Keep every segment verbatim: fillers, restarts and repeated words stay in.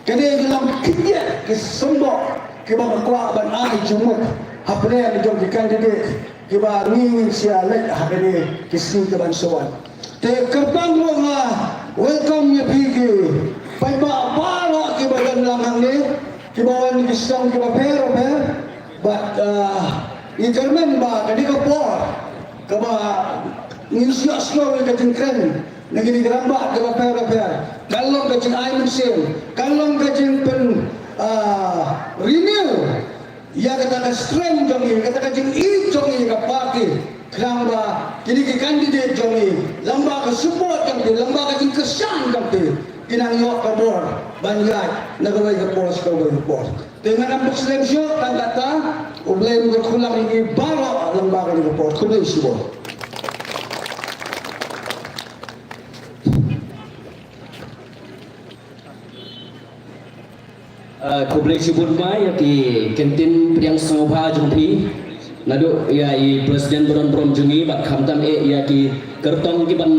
Kane ka long khyndiat ki symboh kiba nga kwah ban ai jingmut hapdeng jong ki candidate kiba ngi ngin sa leit ha kane ki sngi kiban sa wan. Te kyrpang ruh nga welcome ïa phi ki paidbah baroh kiba don lang hangne, kiba wan ki shnong kiba pher bapher. Bad, ah, ngi kyrmen ba ka dei ka por kaba ngin ïohsngew ïa ka jingkren na kine ki rangbah kiba pher bapher. Ka long ka jingai mynsiem, ka long ka jingpyn, ah, renew ïa kata ka strength jong ngi, kata ka jingïeit jong ngi ïa ka party. Khnang ba kine ki candidate jong ngi, lyngba ka support jong phi, lyngba ka jingkyrshan jong phi, kin nang ïoh ka bor ban ïaid na kawei ka por sha kawei ka por. Te ngan ym pynslem shuh, tang kata, U Blei un kyrkhu lang ïa ngi baroh lyngba kane ka por. Khublei shibun. Ah, khublei shibun ma ïa ki kyntien pdiang sngewbha jong phi. Naduh ïa i President ba don burom jong ngi bad khamtam eh ïa ki kyrtong kiban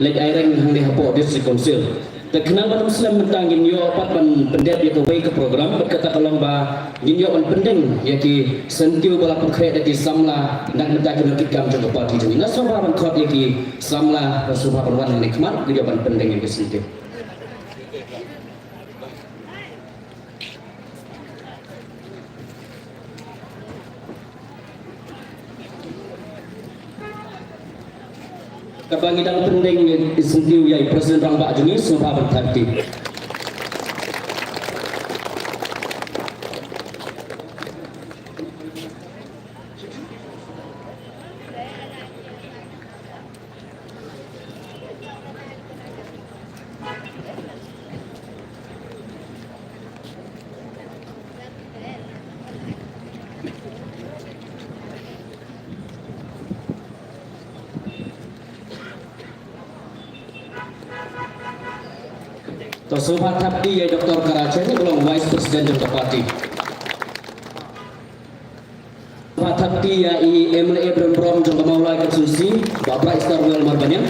leit aireng hangne hapoh District Council. Te khnang ban ym slem mynta ngin ïoh pat ban pyndep ïa kawei ka program bad kata ka long ba ngin ïoh ban pyndeng ïa ki syntiew ba la pynkhreh da ki samla na ka bynta ki nongkitkam jong ka party jong ngi. Nga sngewbha ban khot ïa ki samla ba sngewbha ban wan hangne khmat ngin ïoh ban pyndeng ïa ki syntiew. Kaba ngi dang pyndeng i syntiew ïa i President Rangbah jong ngi, sngewbha ban thait kti. To sngewbha thap kti ïa i Doktor Kara Chen, ba long Vice President jong ka party. Sngewbha thap kti ïa i M L A ba don burom jong ka Mawlai constituency, Bah Brightstarwell Marbaniang.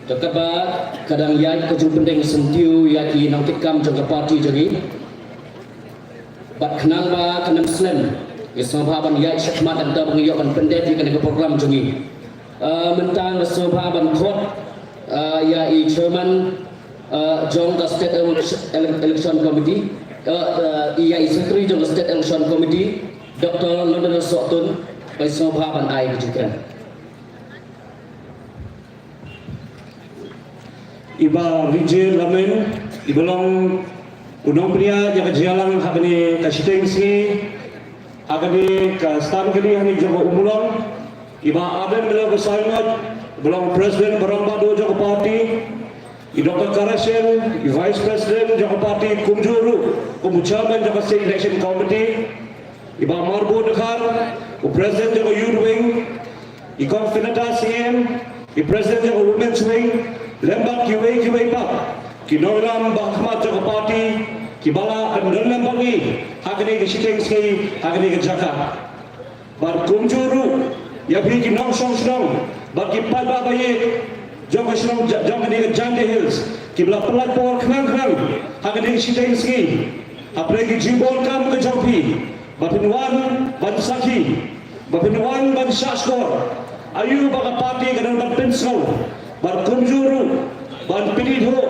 Te kaba ka dang ïaid ka jingpyndeng syntiew ïa ki nongkitkam jong ka party jong ngi. Bad khnang ba kan ym slem, ngi sngewbha ban ïaid shakhmat, nangta ba ngi ïoh ban pyndep ïa kane ka program jong ngi. Ah, mynta nga sngewbha ban khot, ah, ïa i Chairman, ah, jong ka State Ele-, Ele-, Election Committee, ah, ah, ïa i Secretary jong ka State Election Committee, Doktor London Sohtun, ba i sngewbha ban ai ka jingkren. I Bah Vijay Lamin, iba long u nongpynïaid ïa ka jingïalang ha kane ka shiteng sngi, ha kane ka stand kali hangne jong ka Ummulong. I Bah Ardent Miller Basaiawmoit, iba long President ba rangbah duh jong ka party. I Doktor Kara Chen, i Vice President jong ka party, kumjuh ruh kum u Chairman jong ka State Election Committee. I Bah Marbud Dkhar, u President jong ka Youth Wing, i Kong Finata Syiem, i President jong ka Women's Wing, lem bad kiwei kiwei pat ki nongïalam ba khmat jong ka party, kiba la dang don lem bad ngi ha kane ka shiteng sngi, ha kane ka jaka. Bad kumjuh ruh ïa phi ki nongshong shnong bad ki paidbah ba ïeit jong ka shnong, jong kane ka Jaintia Hills, kiba la pynlait por khnang khnang ha kane ka shiteng sngi. Hapdeng ki jingbunkam ka jong phi, ba phin wan ban sakhi, ba phin wan ban shahshkor aïu ba ka party ka dang ban pynsngew, bad kumjuh ruh ban pynithuh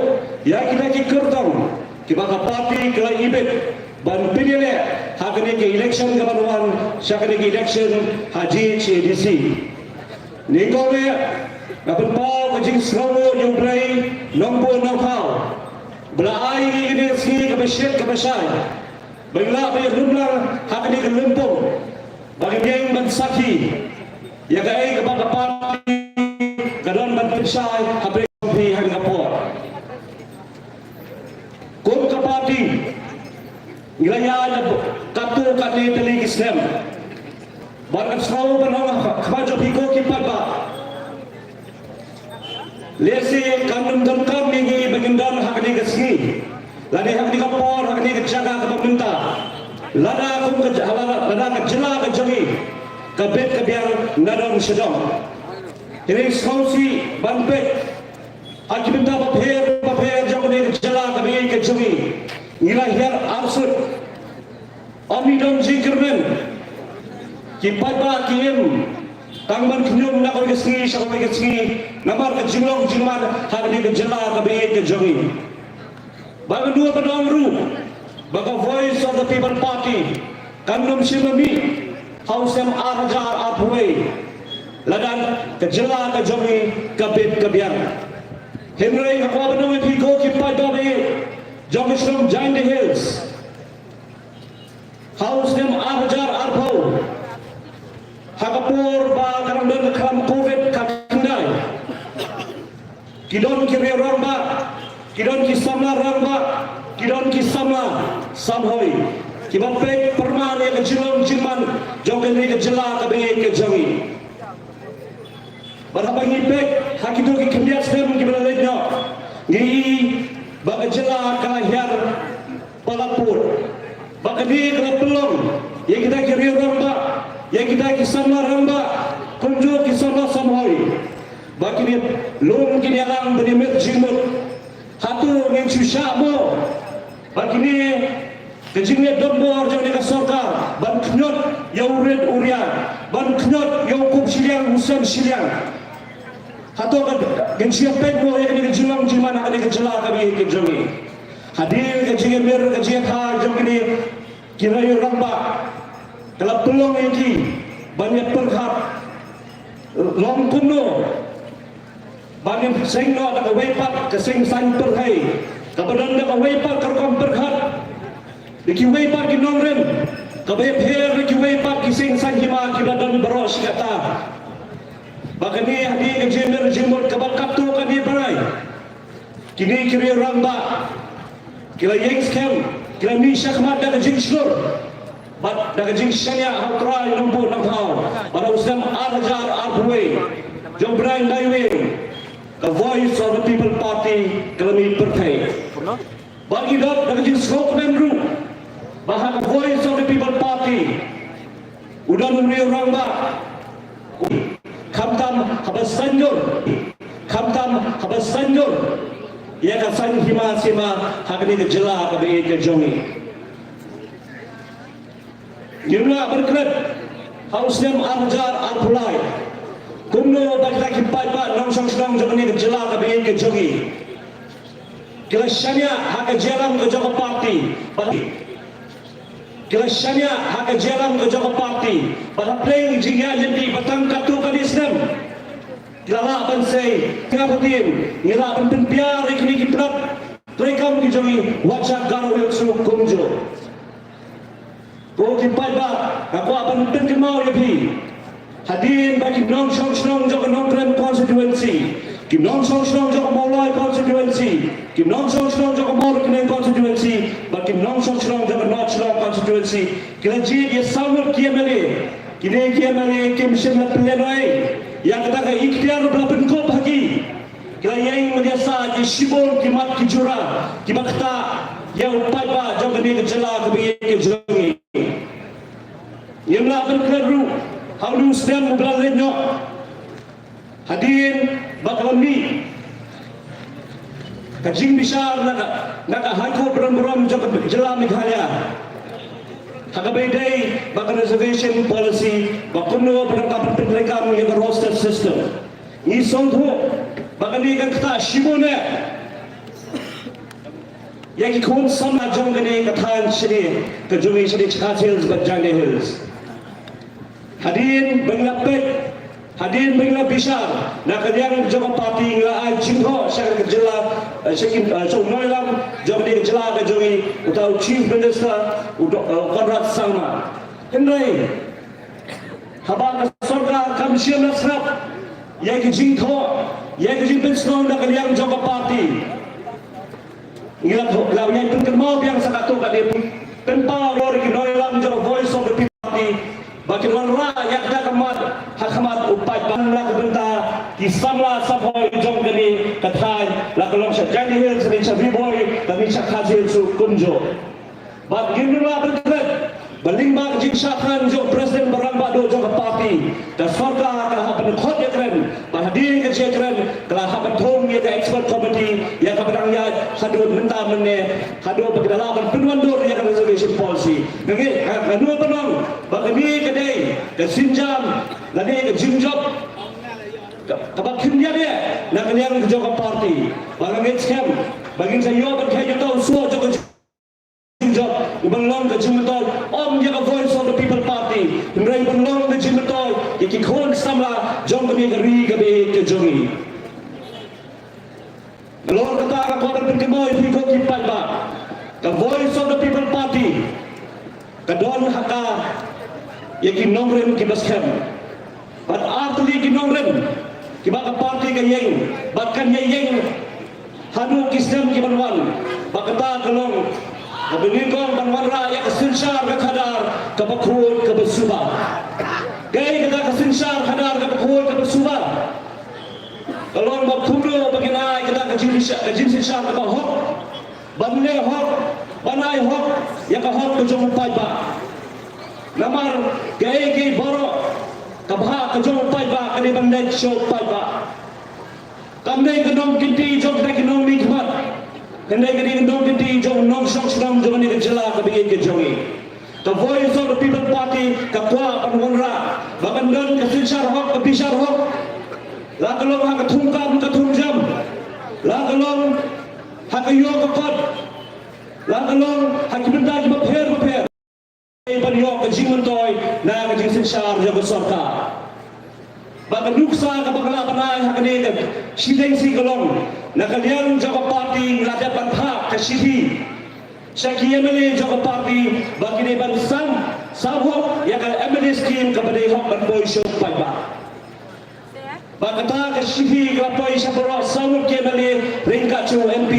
ïa kita ki kyrtong kiba ka party ka la ibit ban pynïaleh ha kane ka election kaban wan, sha kane ka election ha G H A D C. Nyngkong eh, nga pynpaw ka jingsngewnguh ïa U Blei Nongbuh Nongkhaw, ba la ai ïa ngi kane ka sngi kaba shit kaba shai, ba ngin lah ban ïalum lang ha kane ka lympung, ba ngin ïeng ban sakhi Ïa kaei kaba ka party ka don ban pynshai ha pyrshah phi ha kane ka por. Kum ka party ngi la ïaid katto katne tylli ki snem. Bad ngan sngewbha ban ong ha khmat jong phi ko ki paidbah. Lehse kam nym donkam ïa ngi ba ngin don ha kane ka sngi, lane ha kane ka por, ha kane ka jaka kaba mynta. Lada kum ka, lada, lada ka jylla ka jong ngi ka bit ka biang na dong sha dong. Hynrei sngewsih ban peit ha ki bynta bapher bapher jong kane ka jylla kaba ïeit ka jong ngi, ngi la hiar arsut. Ym don jingkyrmen. Ki paidbah ki im tang ban khñium na kawei ka sngi sha kawei ka sngi namar ka jinglong jingman ha kane ka jylla kaba ïeit ka jong ngi. Bad ngan ïa pyndonkam ruh ba ka Voice of the People Party kan nym shim mih ha u snem ar hajar arphew wei lada ka jylla ka jong ngi ka bit ka biang. Hynrei nga kwah ban ong ïa phi ko ki paidbah jong ka shnong Jaintia Hills, ha u snem ar hajar arphew, ha ka por ba ka dang don ka khlam covid ka khyndai, ki don ki riew rangbah, ki don ki samla rangbah, ki don ki samla samhoi kiba peit pyrman ïa ka jinglong jingman jong kane ka jylla kaba ïeit ka jong ngi. Bad haba ngi peit ha kito ki khyndiat snem kiba la leit noh, ngi i ba ka jylla ka la hiar palat pud. Ba kane ka la pynlong ïa kita ki riew rangbah, ïa kita ki samla rangbah, kumjuh ki samla samhoi, ba kin ïa lum kin ïa lang ban ïa mir jingmut. Hato ngin shu shah mo ba kine ka jingleh donbor jong kane ka sorkar ban khñiot ïa u rit u riat, ban khñiot ïa u kup shiliang u sem shiliang? Hato ka, ngin shu ïa peit mo ïa kane ka jinglong jingman ha kane ka jylla kaba ïeit ka jong ngi? Hadien ka jingïamir ka jingïathai jong kine ki riew rangbah ka la pynlong ïa ki ban ïa pyrkhat long kumno ba ngin seng noh da kawei pat ka seng saiñ pyrthei kaba don da kawei pat ka rukom pyrkhat da kiwei pat ki nongrim kaba ïapher da kiwei pat ki seng saiñ hima kiba don baroh shi katta. Ba kane hadien ka jingmir jingmut kaba katto katne bnai, kine ki riew rangbah ki la ïeng skhem, ki la mih shakhmat da ka jingshlur bad da ka jingshaniah ha U Trai Nongbuh Nongthaw. Bad ha u snem ar hajar arphew wei, jong u bnai Naiwieng, ka Voice of the People Party ka la mih pyrthei. Bad ngi dap da ka jingsngewkmen ruh ba ha ka Voice of the People Party u don u riew rangbah, khamtam haba saiñdur, khamtam haba saiñdur ïa ka saiñ hima sima ha kane ka jylla kaba ïeit ka jong ngi. Ngim lah ban klet ha u snem ar hajar arphew lai kumno ba kita ki paidbah nongshong shnong jong kane ka jylla kaba ïeit ka jong ngi ki la shaniah ha ka jingïalam ka jong ka party. Ki la shaniah ha ka jingïalam ka jong ka party. Bad ha pleng jingïaid lynti ba tang katto katne snem, ki la lah ban sei, ki la pyntieng, ngi lah ban pynbiar ïa kine ki pynat treikam ki jong ngi, wat sha Garo Hills ruh kumjuh. Ko ki paidbah, nga kwah ban pynkynmaw ïa phi. Hadien ba ki nongshong shnong jong ka Nongkrem constituency, ki nongshong shnong jong ka Mawlai constituency, ki nongshong shnong jong ka Mawryngkneng constituency, bad ki nongshong shnong jong ka North Shillong constituency, ki la jied ïa saw ngut ki M L A. Kine ki M L A kim shym la pynlehnohei ïa kata ka iktiar ba la pynkup ha ki. Ki la ïeng ban ïasaid ïa shibun ki mat ki jura kiba ktah ïa u paidbah jong kane ka jylla kaba ïeit ka jong ngi. Ngim lah ban klet ruh ha une u snem uba la leit noh. Hadien ba ka la mih ka jingbishar na ka, na ka High Court ba don burom jong ka jylla Meghalaya ha kaba ïadei bad ka reservation policy, ba kumno ba ka pyntrei kam ïa ka roster system. Ngi sngewthuh ba kane kan ktah shibun eh ïa ki khun samla jong kane ka thaiñ shane ka jong ngi shane Khasi Hills bad Jaintia Hills. Hadien ba ngi la peit, hadien ba ngi la bishar, na ka liang jong ka party ngi la ai jingthoh sha ka jylla, eh, sha ki, eh, sha u nongïalam jong kane ka jylla ka jong ngi, uta u Chief Minister, u Dok-, eh, Conrad Sangma. Hynrei haba ka sorkar kam shim la sngap ïa ki jingthoh, ïa ki jingpynsngew na ka liang jong ka party. Ngi la thoh, la ïa pynkynmaw biang sa katto katne, pynpaw ruh ïa ki nongïalam jong ka Voice of the People Party ba kin wanrah ïa kata ka mat ha khmat u paidbah. Na ka bynta ki samla samhoi jong kane ka thaiñ, la ka long sha Jaintia Hills, sha Ri Bhoi, sha Khasi Hills kumjuh. Bad ngin ym lah ban klet ba lyngba ka jingshah khan jong u President bad rangbah duh jong ka party, ka sorkar ka hap ban khot ïakren, bad hadien ka jingkren ka la hap ban thung ïa ka expert committee ïa kaba dang ïaid haduh mynta mynne, haduh ba ki la lah ban pynwandur ïa ka reservation policy. Nga ngeit, nga, nga nud ban ong ba kane ka dei ka sienjam lane ka jingjop ka, kaba khyndiat ïa na ka liang ka jong ka party. Ba nga ngeit skhem ba ngin sa ïoh ban khet ïa uta u soh jong ka jingjop, u ban long ka jingmyntoi ym ïa ka Voice of the People Party, hynrei u ban long ka jingmyntoi ïa ki khun samla jong kane ka ri kaba ïeit ka jong ngi. Nalor kata nga kwah ban pynkynmaw ïa phi ko ki paidbah, ka Voice of the People Party ka don ha ka ïa ki nongrim kiba skhem. Bad ar tylli ki nongrim kiba ka party ka ïeng bad kan ïa ïeng haduh ki snem ki ban wan. Bad kata ka long kaba nyngkong ban wanrah ïa ka synshar ka khadar kaba khuid kaba suba. Kaei kata ka synshar khadar kaba khuid kaba suba? Ka long ba kumno ba kin ai kata ka jing, ka jingsynshar kaba hok, ban leh hok, ban ai hok ïa ka hok ka jong u paidbah. Namar kaei kaei baroh ka bhah ka jong u paidbah ka dei ban leit sha u paidbah. Kam dei ka nongkynti jong kita ki nongmihkhmat, hynrei ka dei ka nongkynti jong u nongshong shnong jong kane ka jylla kaba ïeit ka jong ngi. Ka Voice of the People Party ka kwah ban wanrah ba kan don ka synshar hok, ka bishar hok, la ka long ha ka thungkam ka thungjam, la ka long ha ka ïoh ka kot, la ka long ha ki bynta kiba pher bapher, ban ïoh ka jingmyntoi na ka jingsynshar jong ka sorkar. Bad ka nuksa kaba nga lah ban ai ha kane ka shiteng sngi ka long na ka liang jong ka party ngi la dep ban phah ka shithi sha ki M L A jong ka party ba ki dei ban sam, sam hok ïa ka M L A scheme kaba dei hok ban poi sha u paidbah. Bad kata ka shithi ka la poi sha baroh saw ngut ki M L A ryngkat sha u M P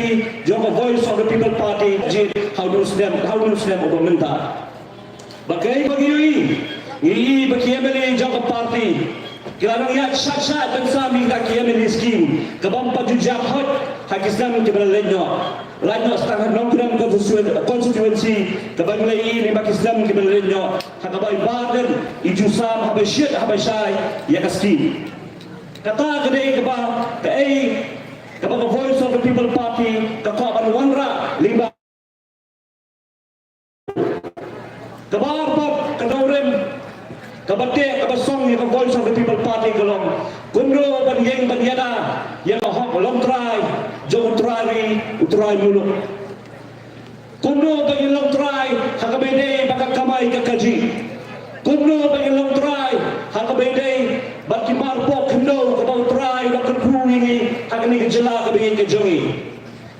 jong ka Voice of the People Party, jied ha u snem, ha u snem uba mynta. Ba kaei ba ngi ïohi, ngi ïohi ba ki M L A jong ka party ki la nang ïaid shait shait ban sam ïa kita ki M L A scheme, ka bym pat ju jia hok ha ki snem kiba la leit noh. Lait noh sa tang ha Nongkrem constituen-, constituency, kaba ngi la ïohi lyngba ki snem kiba la leit noh, ha kaba i Bah Ardent i ju sam haba shit haba shai ïa ka scheme. Kata ka dei kaba, kaei kaba ka Voice of the People Party ka kwah ban wanrah lyngba Kaba ar pat ka nongrim kaba teh kaba song ïa ka Voice of the People Party ka long kumno ban ïeng ban ïada ïa ka hok longtrai jong u trai ri u trai muluk. Kumno ban ïeng longtrai ha kaba ïadei bad ka kamai ka kajih. Kumno ban ïeng longtrai ha kaba ïadei bad ki mar pok khyndew kaba u Trai u la kyrkhu ïa ngi ha kane ka jylla kaba ïeit ka jong ngi.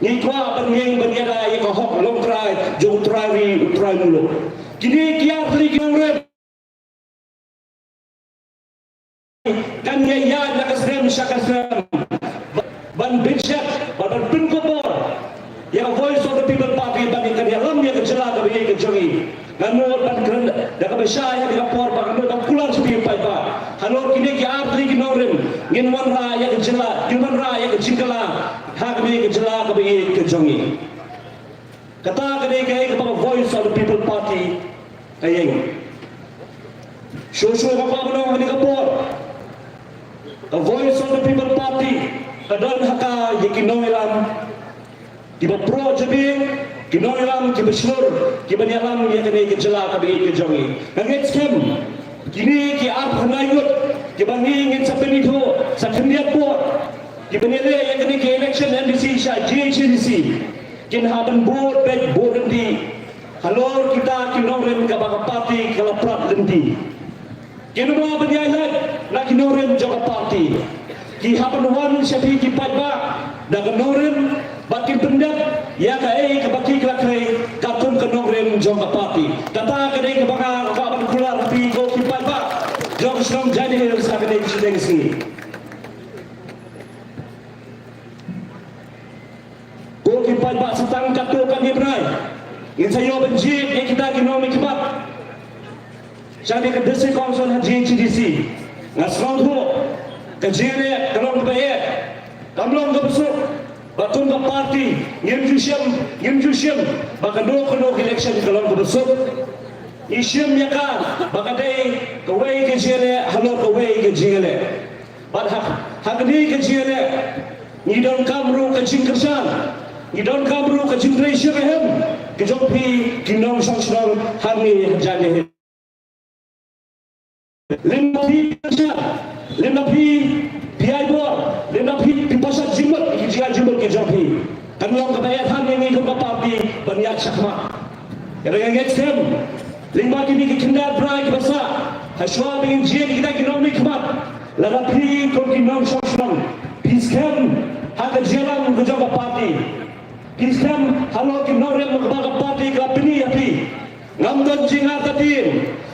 Ngi kwah ban ïeng ban ïada ïa ka hok longtrai jong u trai ri u trai muluk. Kine ki ar tylli ki nongrim kan ïa ïaid na ka snem sha ka snem ban bynshet bad ban pynkupbor ïa ka Voice of the People Party ban ïa kan ïalam ïa ka jylla kaba ïeit ka jong ngi. Nga nud ban kren da kaba shai ha kane ka por ba nga nud ban kular sha phi paidbah. Halor kine ki ar tylli ki nongrim ngin wanrah ïa ka jylla, ngin wanrah ïa ka jingkylla ha kane ka jylla kaba ïeit ka jong ngi. Kata ka dei kaei kaba ka Voice of the People Party ka ïeng. Shuh shuh nga kwah ban ong ha kane ka por, ka Voice of the People Party ka don ha ka ïa ki nongïalam kiba proh jabieng, ki nongïalam kiba shlur, kiban ïalam ïa kane ka jylla kaba ïeit ka jong ngi. Nga ngeit skhem kine ki arphew khyndai ngut kiba ngi ngin sa pynithuh sa khyndiat vote kiban ïaleh ïa kane ka election M D C sha J H A D C kin hap ban bud beit bud ryntih halor kita ki nongrim kaba ka party ka la prat lynti. Kin ym lah ban ïaid lait na ki nongrim jong ka party. Ki hap ban wan sha phi ki paidbah da ka nongrim bad kin pyndep ïa kaei kaba ki la khrei katkum ka nongrim jong ka party. Kata ka dei kaba nga kwah ban kular ha phi ko ki paidbah jong ka shnong Jaintia Hills ha kane Shiteng sngi. Ko ki paidbah, sa tang katto katne bnai ngin sa ïoh ban jied ïa kita ki nongmihkhmat sha kane ka District Council ha J H A D C. Nga sngewthuh ka jingeh ka long kaba eh, kam long kaba suk. Ba kum ka party ngim ju shim, ngim ju shim ba kano kano ka election ka long kaba suk. Ngi shim ïa ka ba ka dei kawei ka jingeh halor kawei ka jingeh. Bad ha, ha kane ka jingeh ngi donkam ruh ka jingkyrshan, ngi donkam ruh ka jingtrei shitrhem ka jong phi ki nongshong shnong hangne ha Jaintia Hills. Lymda phi kyrshan, lymda phi, phi ai bor, lymda phi, phi pynshah jingmut ïa ki jingmut ki jong phi. Kan long kaba eh than ïa ngi kum ka party ban ïaid shakhmat. Ïa nga ngeit skhem, lyngba kine ki khyndiat bnai kiba sah, hashwa ba ngin jied ïa kita ki nongmihkhmat, lada phi kum ki nongshong shnong phi skhem ha ka jingïalang ka jong ka party, phi skhem halor ki nongrim kaba ka party ka la pyni ïa phi. Ngam don jingartatien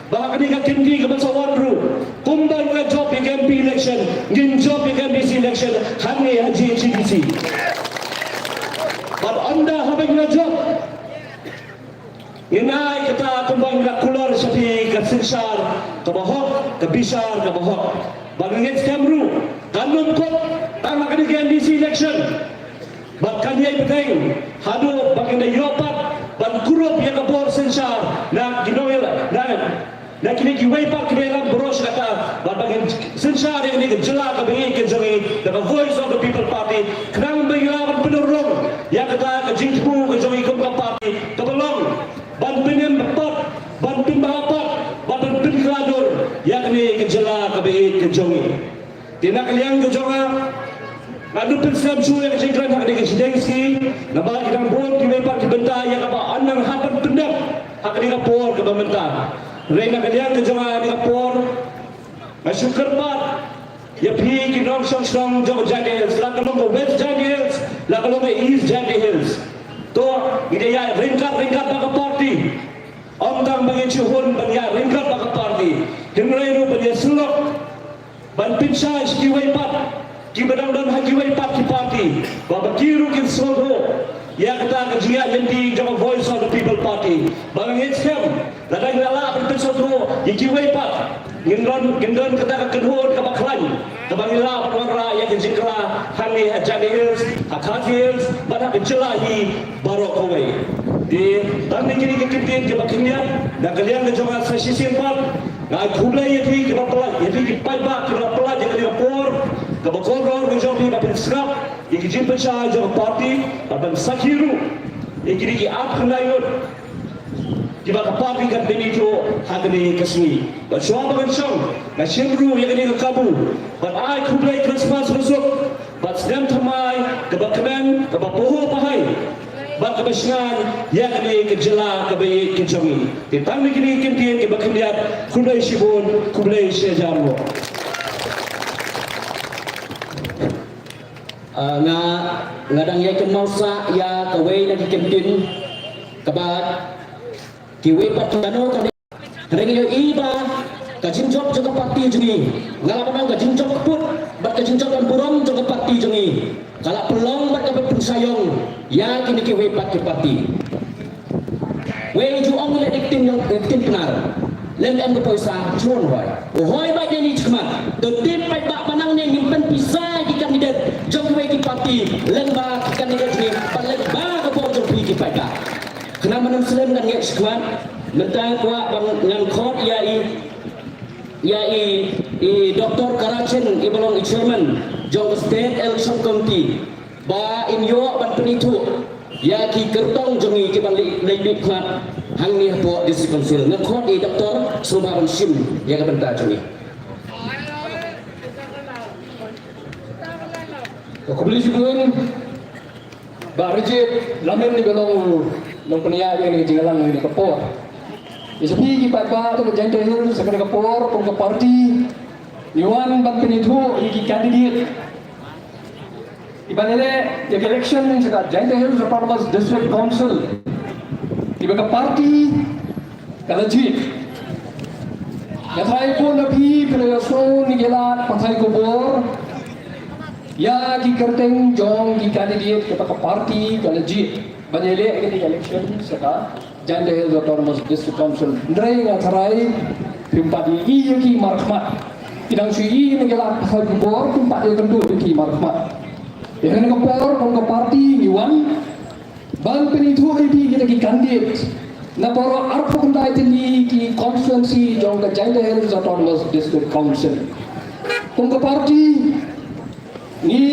ba ha kane ka kynti kaba sa wan ruh, kumba ngi la jop ïa ka M P election, ngin jop ïa ka M D C election hangne ha J H A D C. Bad ynda haba ngi la jop, ngin ai kata kumba ngi la kular sha phi ka synshar kaba hok, ka bishar kaba hok. Bad nga ngeit skhem ruh kan ym kut tang ha kane ka M D C election. Bad kan ïai bteng haduh ba kin da ïoh pat ban kurup ïa ka bor synshar na ki nongïalam, na, na kine kiwei pat ki nongïalam baroh shi katta, bad ba kin synshar ïa kane ka jylla kaba ïeit ka jong ngi da ka Voice of the People Party, khnang ba ngi lah ban pynurlong ïa kata ka jingthmu ka jong ngi kum ka party kaba long ban pynim pat, ban pynbha pat, bad ban pynkylla dur ïa kane ka jylla kaba ïeit ka jong ngi. Te na ka liang ka jong nga, nga dup pynslem shuh ïa ka jingkren ha kane ka shiteng sngi, namar ki dang bun kiwei pat ki bynta ïa kaba yn nang hap ban pyndep ha kane ka por kaba mynta. Hynrei na ka liang ka jong nga ha kane ka por, nga shu kyrpad ïa phi ki nongshong shnong jong ka Jaintia Hills, la ka long ka West Jaintia Hills, la ka long ka East Jaintia Hills. To, ngi dei ïa ryngkat ryngkat bad ka party. Ym tang ba ngin shu hun ban ïa ryngkat bad ka party, hynrei ruh ban ïa sylok ban pynshai sha kiwei pat kiba dang don ha kiwei pat ki party, ba, ba ki ruh kin sngewthuh ïa kata ka jingïaid lynti jong ka Voice of the People Party. Ba nga ngeit skhem lada ngi la lah ban pynsngewthuh ïa kiwei pat, ngin don, ngin don kata ka kynhun kaba khlaiñ, kaba ngi lah ban wanrah ïa ka jingkylla hangne ha Jaintia Hills, ha Khasi Hills, bad ha ka jylla hi baroh kawei. Te tang na kine ki kyntien kiba khyndiat, na ka liang ka jong nga sa shisien pat, nga ai khublei ïa phi kiba pynlait, ïa phi ki paidbah kiba pynlait ïa kane ka por kaba kordor ka jong phi ban pynsngap ïa ki jingpynshai jong ka party, bad ban sakhi ruh ïa kine ki arphew khyndai ngut kiba ka party kan pyni to ha kane ka sngi. Bad shuwa ba ngan shong, nga shim ruh ïa kane ka kabu ban ai khublei Khristmas basuk bad snem thymmai kaba kmen, kaba pahuh pahai bad kaba shngaiñ ïa kane ka jylla kaba ïeit ka jong ngi. Te tang na kine ki kyntien kiba khyndiat, khublei shibun, khublei shihajar nguh. Ah, nga, nga dang ïai kynmaw sah ïa kawei na ki kyntien kaba kiwei pat ki kano kane. Hynrei ngi ïohi ba ka jingjop jong ka party jong ngi, nga lah ban ong ka jingjop kput bad ka jingjop don burom jong ka party jong ngi, ka la pynlong bad ka pynshai ïong ïa kine kiwei pat ki party. Wei ju ong leh ïa ka ktien ïong, ïa ka ktien Pnar, lem em ka poisa, ju wan hoi. U hoi bad ïa ni jingmut, to tip paidbah ba nangne ngim pynpisa ïa ki candidate jong kiwei ki party, lem ba ki candidate jong ngi, bad lem ba ka bor jong phi ki paidbah. Khnang ban ym slem ngan ngeit shakhmat, mynta kwah ban ngan khot ïa i, ïa i, i Doctor Karachen, iba long i chairman jong ka State Election Committee, ba in ïoh ban pynithuh ïa ki kyrtong jong ngi kiban leit, leit mihkhmat hangne hapoh District Council. Ngan khot i Doctor sngewbha ban shim ïa ka bynta jong ngi. Khublei shibun. Bah Rajiv Lamin, iba long u nongpynïaid ïa kane ka jingïalang ha kane ka por. Ïa sha phi ki paidbah jong ka Jaintia Hills, ha kane ka por kum ka party ngi wan ban pynithuh ïa ki candidate kiban leh ïa ka election sha ka Jaintia Hills Autonomous District Council, kiba ka party ka la jied. Nga tharai bun na phi phi la ïohsngew ne ki la pathai khubor ïa ki kyrteng jong ki candidate kaba ka party ka la jied ban ïaleh ïa ki election sha ka Jaintia Hills Autonomous District Council. Hynrei nga tharai phim pat ïohi ïa ki markhmat. Ki dang shu ïohi ne ki la pathai khubor, phim pat ïakynduh ïa ki markhmat. Ïa kane ka por kum ka party ngi wan ban pynithuh ïa phi kita ki candidate na baroh arphew khyndai tylli ki constituency jong ka Jaintia Hills Autonomous District Council. Kum ka party ngi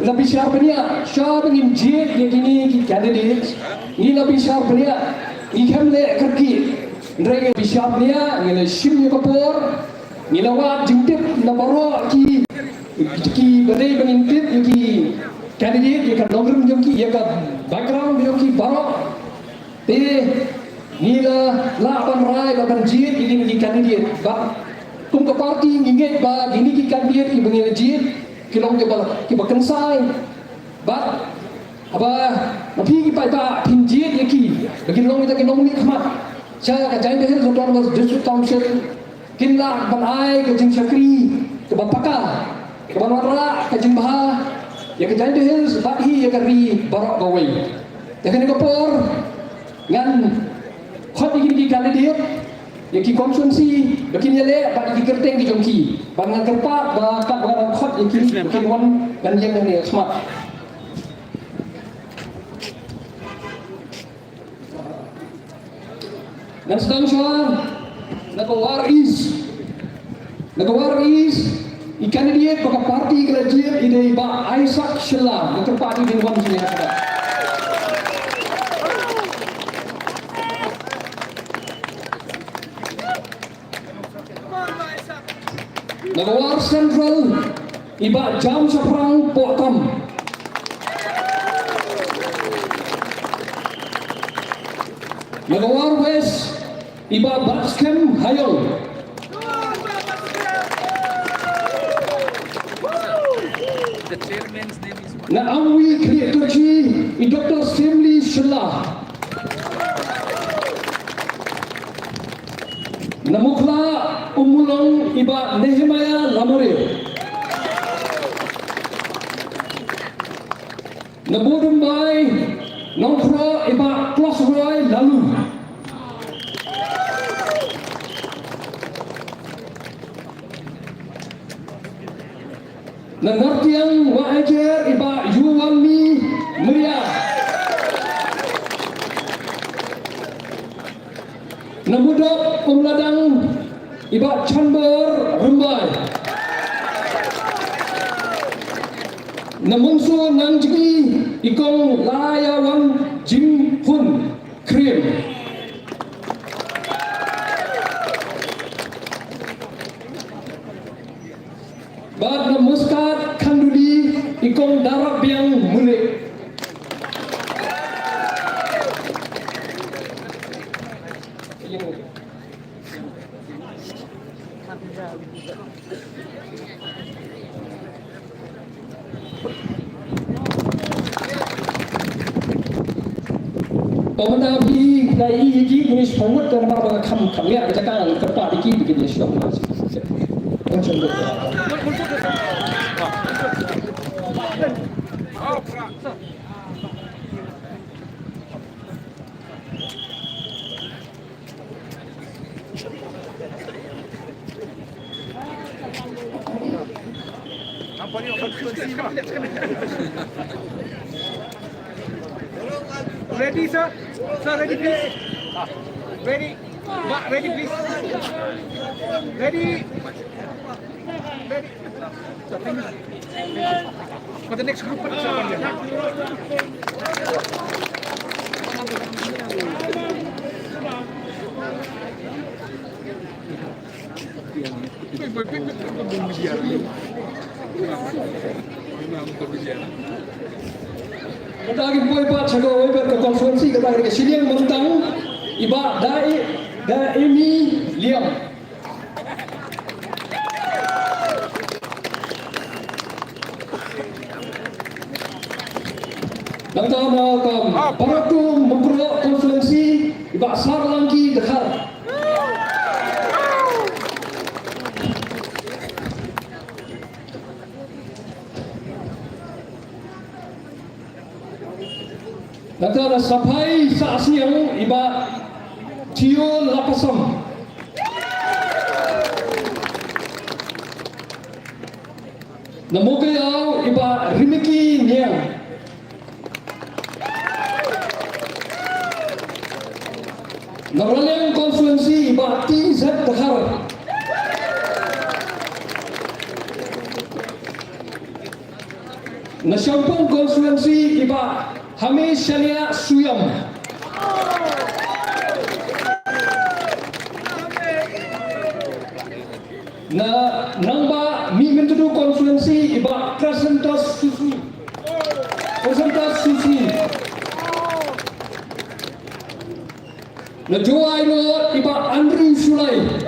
la bishar bniah shwa ba ngin jied ïa kine ki candidate, ngi la bishar bniah, ngi khlem leh kyrkieh. Hynrei ngi la bishar bniah, ngi la shim ïa ka por, ngi la wad jingtip na baroh ki, ki ba dei ba ngin tip ïa ki candidate, ïa ka nongrim jong ki, ïa ka background jong ki baroh. Te ngi la lah ban rai bad ban jied ïa kine ki candidate. Bad kum ka party ngi ngeit ba kine ki candidate kiba ngi la jied ki long kiba, kiba kynsai. Bad haba ma phi ki paidbah phin jied ïa ki ba kin long kita ki nongmihkhmat sha ka Jaintia Hills Autonomous District Council, kin lah ban ai ka jingshakri kaba paka, kaba wanrah ka jingbha ïa ka Jaintia Hills bad hi ïa ka ri baroh kawei. Te kane ka por ngan khot ïa kine ki candidate, ïa ki constituency ba kin ïaleh bad ïa ki kyrteng ki jong ki. Bad ngan kyrpad ba katba ngan khot ïa ki ba kin wan ban ïeng hangne ha khmat. Ngan sdang shuwa na ka War East. Na ka War East, i candidate ba ka party ka la jied i dei Bah Isaac Shylla. Ngan kyrpad ïa i ban wan sha ïing. Na ka War Central, i Bah Jam Shaphrang Pohtam. Na ka War West, i Bah Batskhem Hayong. Na Amwi Khlieh Kyrshi, i Doktor Semli Shylla. Na Mukhla Ummulong i Bah Nehemiah Lamare. Na Budumbai Nongkhroh i Bah Klosroy Lalu. Na Nartiang Wahaijer i Bah Yuwanmi Meriah. Na Mudok Umladang i Bah Chanbor Rymbai. Na Mungsu Nangjngi i Kong Laiawan Jinghun Krim. Bad na Muscat Khanduli i Kong Darapbiang Mulik. Pynban phi dei ïa ki kine sha ngut ka namar ba ka kham kham ïa ka jaka ka pat ïa ki ba kin ïa shong. Ready, sir? Sir, ready, please. Ready. Ma, ready, please. Ready. Ready. For the next group, mynta ngin poi pat sha kawei pat ka constituency kata ka shiliang Myntang, i Bah Dai, Daimi Liam. Nangta na ka Baratung Mukroh constituency, i Bah Sarlangki Dkhar. Nangta na Saphai Sahsniang i Bah Tio Lapasam. Na Mowkaiaw i Bah Rimiki Niang. Na Raliang constituency i Bah T Z Dkhar. Na Shangpung constituency i Bah Hamish Shania Suyam. Na Nangbah Mihmyntdu constituency i Bah Crescentus Susi. Crescentus Susi. Na Jowai North i Bah Andrew Shullai.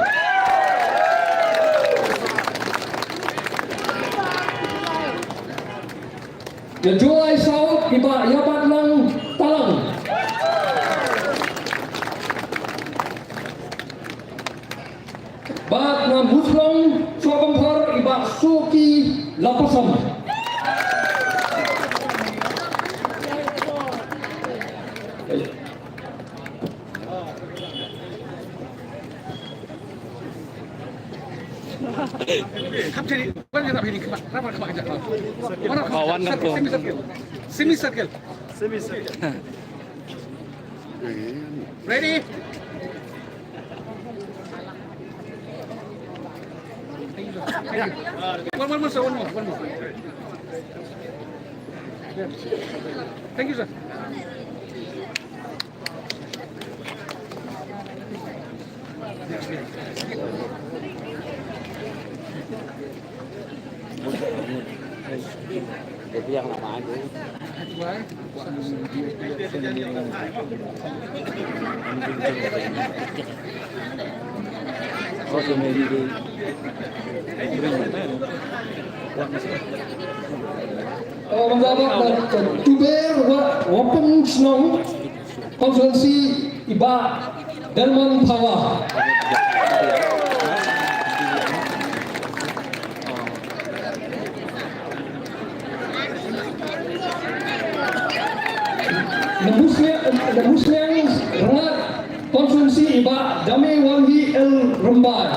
Na Jowai South i Bah Yabatlang Talang. Bad na Muslong Sohbamphor i Bah Soki Lapasam. Oh, wan nangto. Semi circle. Semi circle. Ready? One, one more, sir. One more, one more. Thank you, sir. Tuber wa Wapung Shnong. Constituency i Bah Delmon Phawa. Na Musliang, na Musliang Rngat constituency i Bah Dame Wanghi El Rymbai.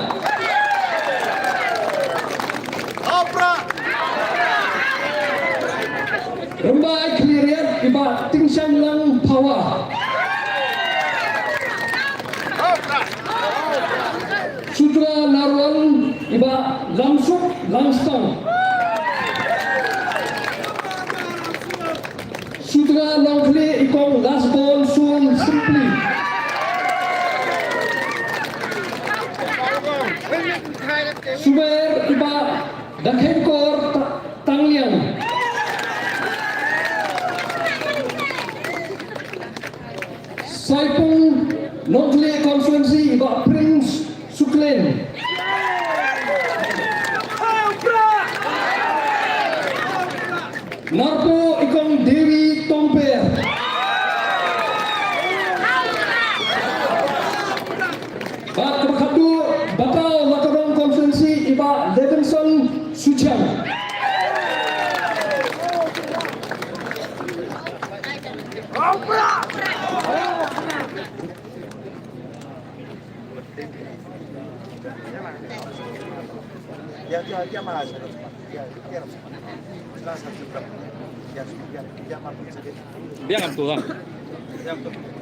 Rymbai Khliehriat i Bah Tyngshaiñ Lang Phawa. Sutnga Narwan i Bah Langsuk Langstang. Sutnga Nongkhlieh i Kong Lasbon Sun Simply. Sumer i Bah Dakhengkor Ta-, Tangliang. Saipung Nongkhlieh constituency i Bah Prince Suklen. Narpuh i Kong Dewi Tongper. Bad kaba khadduh Batau Lakadong constituency i Bah Levinson Suchiang. Biang am tu lah.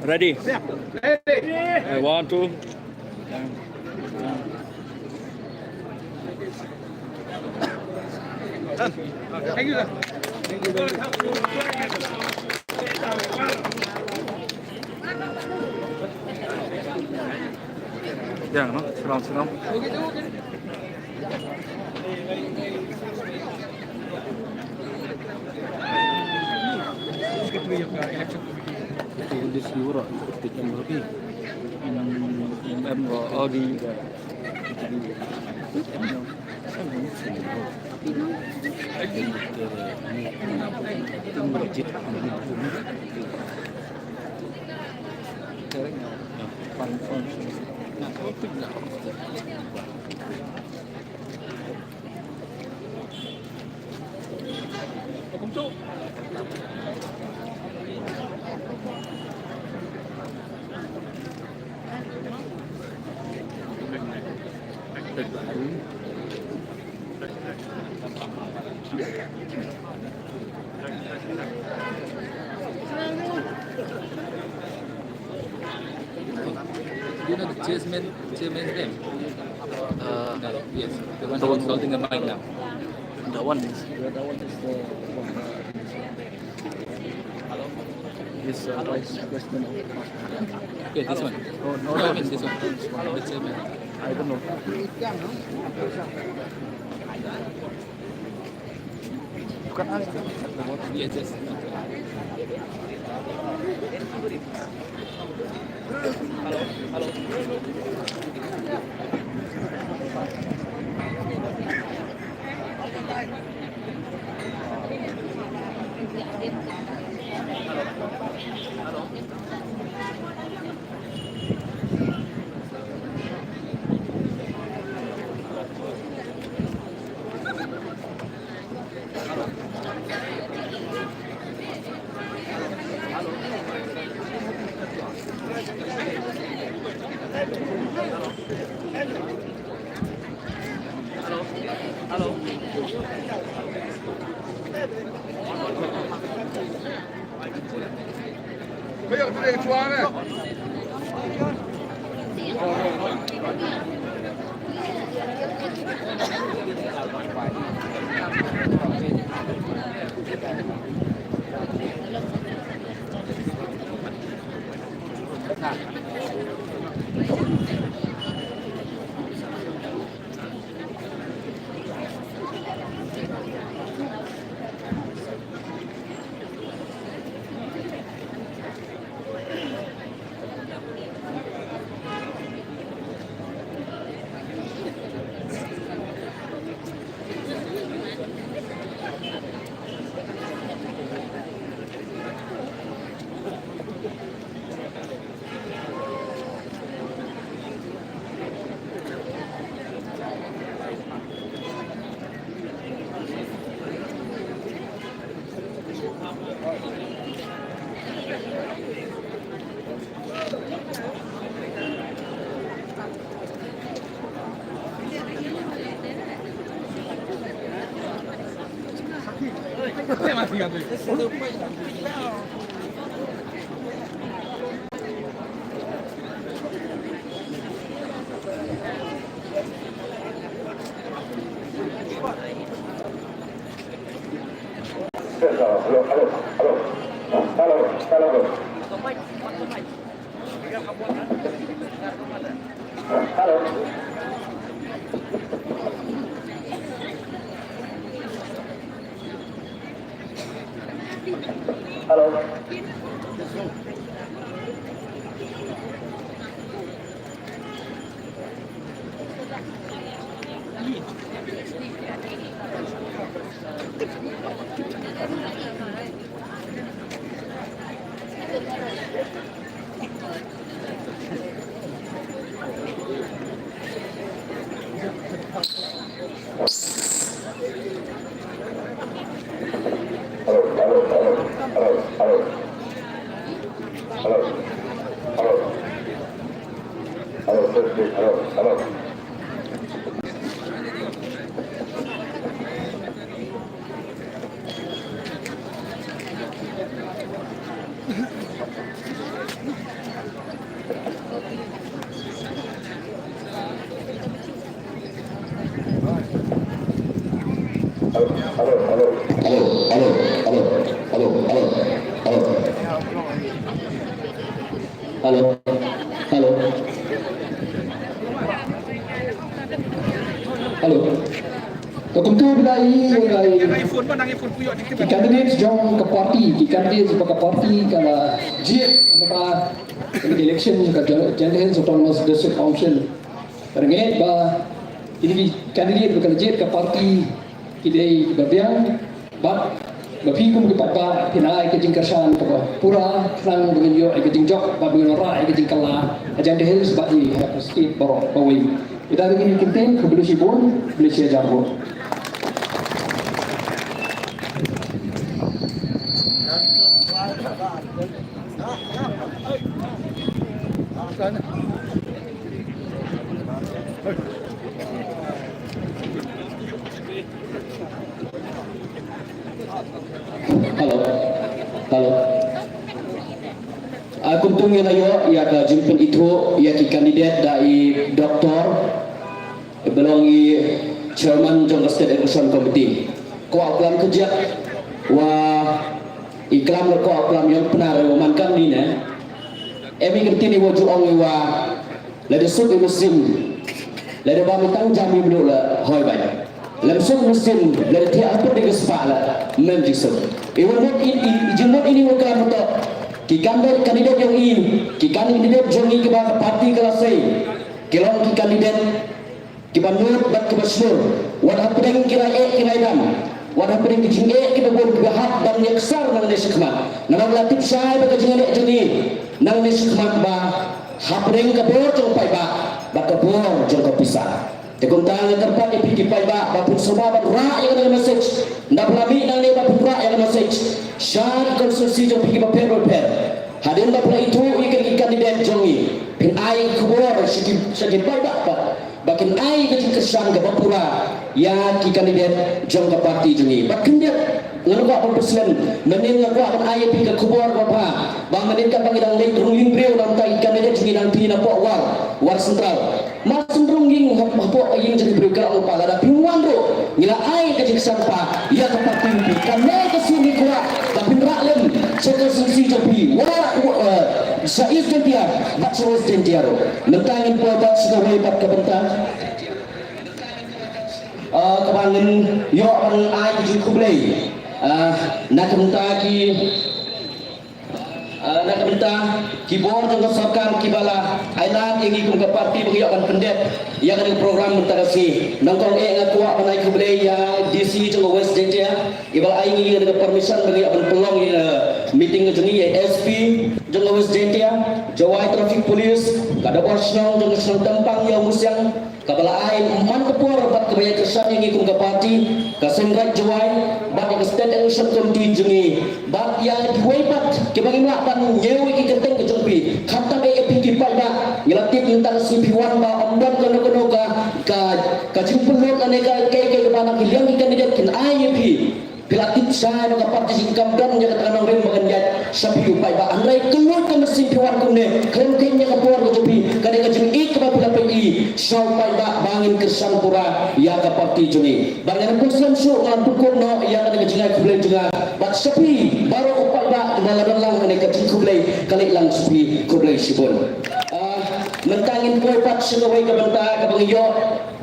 Ready. Eh, one, two. Thank you, sir. Biang, no? Salam, salam. You know the chairman, chairman's name? Uh, no, yes, the one who's holding the mic now. That one is. Yeah, that one is the one. He's uh, vice president. Okay, this one. Oh, no, no, I mean this one. The chairman. I don't know. You can ask them. Yes, yes. Hello, hello, hello. Hello, hello. Hello. Hello. Hello, hello, hello, hello, hello. Hello, hello. Hello, hello, hello. Hello, hello, hello. Hello, hello, hello, hello, hello, hello. Hello, hello. Hello. Ka kumtu ba ïa ka, ki candidates jong ka party, ki candidates ba ka party ka la jied ha ka election ka Jaintia Hills Autonomous District Council. Rngeit ba kine ki candidate ba ka la jied ka party ki dei ba biang bad ba phi kum ki paidbah phin ai ka jingkyrshan kaba pura khnang ba ngin ïoh ïa ka jingjop bad ba ngin wanrah ïa ka jingkylla ha Jaintia Hills bad ïa ka state baroh kawei. Ïa kine ki kyntien khublei shibun, khublei shihajar nguh. Hello. Hello. Ah, kumta ngin ïa ïa ka jingpynithuh ïa ki kandidat da i doktor, i ba long i chairman jong ka State Election Committee. Kwah klam ka jia wa i klam, kwah klam ïa u Pnar wa man kam ni ne. Em i kynti ni wa ju ong i wa lada suk i mynsiem, lada ba mynta jam i mluh la hoi bai. Lada suk i mynsiem, lada thiah ha pud ka spah la mem jingsuk. I wa mut i, i, i jingmut ini wa klam to. Ki kandidat, kandidat jong i, ki kandidat jong i kiba ka parti ka la sei, ki long ki kandidat kiba nud bad kiba shlur. Wat hapdeng ki rai eh ki rai dam, wat hapdeng ki jingeh kiba bun kiba hap ban ïa ksar nangne shakhmat. Namar la tip shai ba ka jingeh jong i nangne shakhmat ba hapdeng ka bor jong paidbah bad ka bor jong ka pisa. Te kumta nga kyrpad ïa phi ki paidbah ba phin sngewbha ban rah ïa ka message. Nda phi la mih nangne ba phin rah ïa ka message sha ki constituency jong phi kiba pher ba pher. Hadien ba phi la ithuh ïa ki kandidat jong i, phin ai khubor sha ki, sha ki paidbah ba ba kin ai ka jingkyrshan kaba pura ïa ki kandidat jong ka parti jong i. Bad khyndiat nga kwah ban pynslem, mynnin nga kwah ban ai ïa phi ka khubor ba bha ba mynnin katba ngi dang leit rung ïing briew, namar ki kandidat jong i dang phi na poh War, War Central. Mar syn rung ïing hapoh ïing jong i briew ka ong ba lada phi wan ruh ngi la ai ka jingkyrshan ba ïa ka parti jong phi. Kane ka sien ngi kwah ba phin rah lem sha ka constituency jong phi, War, War, eh, sha East Jaintia bad sha West Jaintia ruh. Mynta ngin poi pat sha kawei pat ka bynta, ah, kaba ngin ïoh ban ai ka jingkhublei, ah, na ka bynta ki, ah, na ka bynta ki bor jong ka sorkar kiba la ai lad ïa ngi kum ka parti ba ngi ïoh ban pyndep ïa kane ka program mynta ka sngi. Nyngkong eh nga kwah ban ai khublei ïa D C jong ka West Jaintia, iba la ai ngi ïa ka permission ba ngi ïoh ban pynlong ïa ka meeting ka jong ngi, ïa S P jong ka West Jaintia, Jowai Traffic Police, ka Dorbar Shnong jong ka shnong Tympang, ïa u Musiang, kaba la ai man ka por bad kaba ïa kyrshan ïa ngi kum ka parti, ka Seiñ Raij Jowai bad ïa ka State Election Committee jong ngi, bad ïa kiwei pat kiba ngim lah ban ñiew ïa ki kyrteng ka jong phi. Khamtam eh ïa phi ki paidbah, ngi la tip mynta ka sngi phi wan ba ym don kano kano ka, ka, ka jingpynlut lane ka, ka, ka, kaba na ki liang ki kandidat kin ai ïa phi. Phi la tip shai ba ka parti jong ngi kam don ïa kata ka nongrim ba kan ïaid sha phi u paidbah. Hynrei kylluid ka mynsiem phi wan kumne, khlem kheiñ ïa ka por ka jong phi, ka dei ka jingïeit kaba phi la peit sha u paidbah ba ngin kyrshan pura ïa ka parti jong ngi. Bad ngan pynslem shuh, ngan pynkut noh ïa kane ka jingai khublei jong nga bad sha phi baroh u paidbah ba la don lang kane ka jingkhublei, ka leit lang sha phi, khublei shibun. Ah, mynta ngin poi pat sha kawei ka bynta kaba ngi ïoh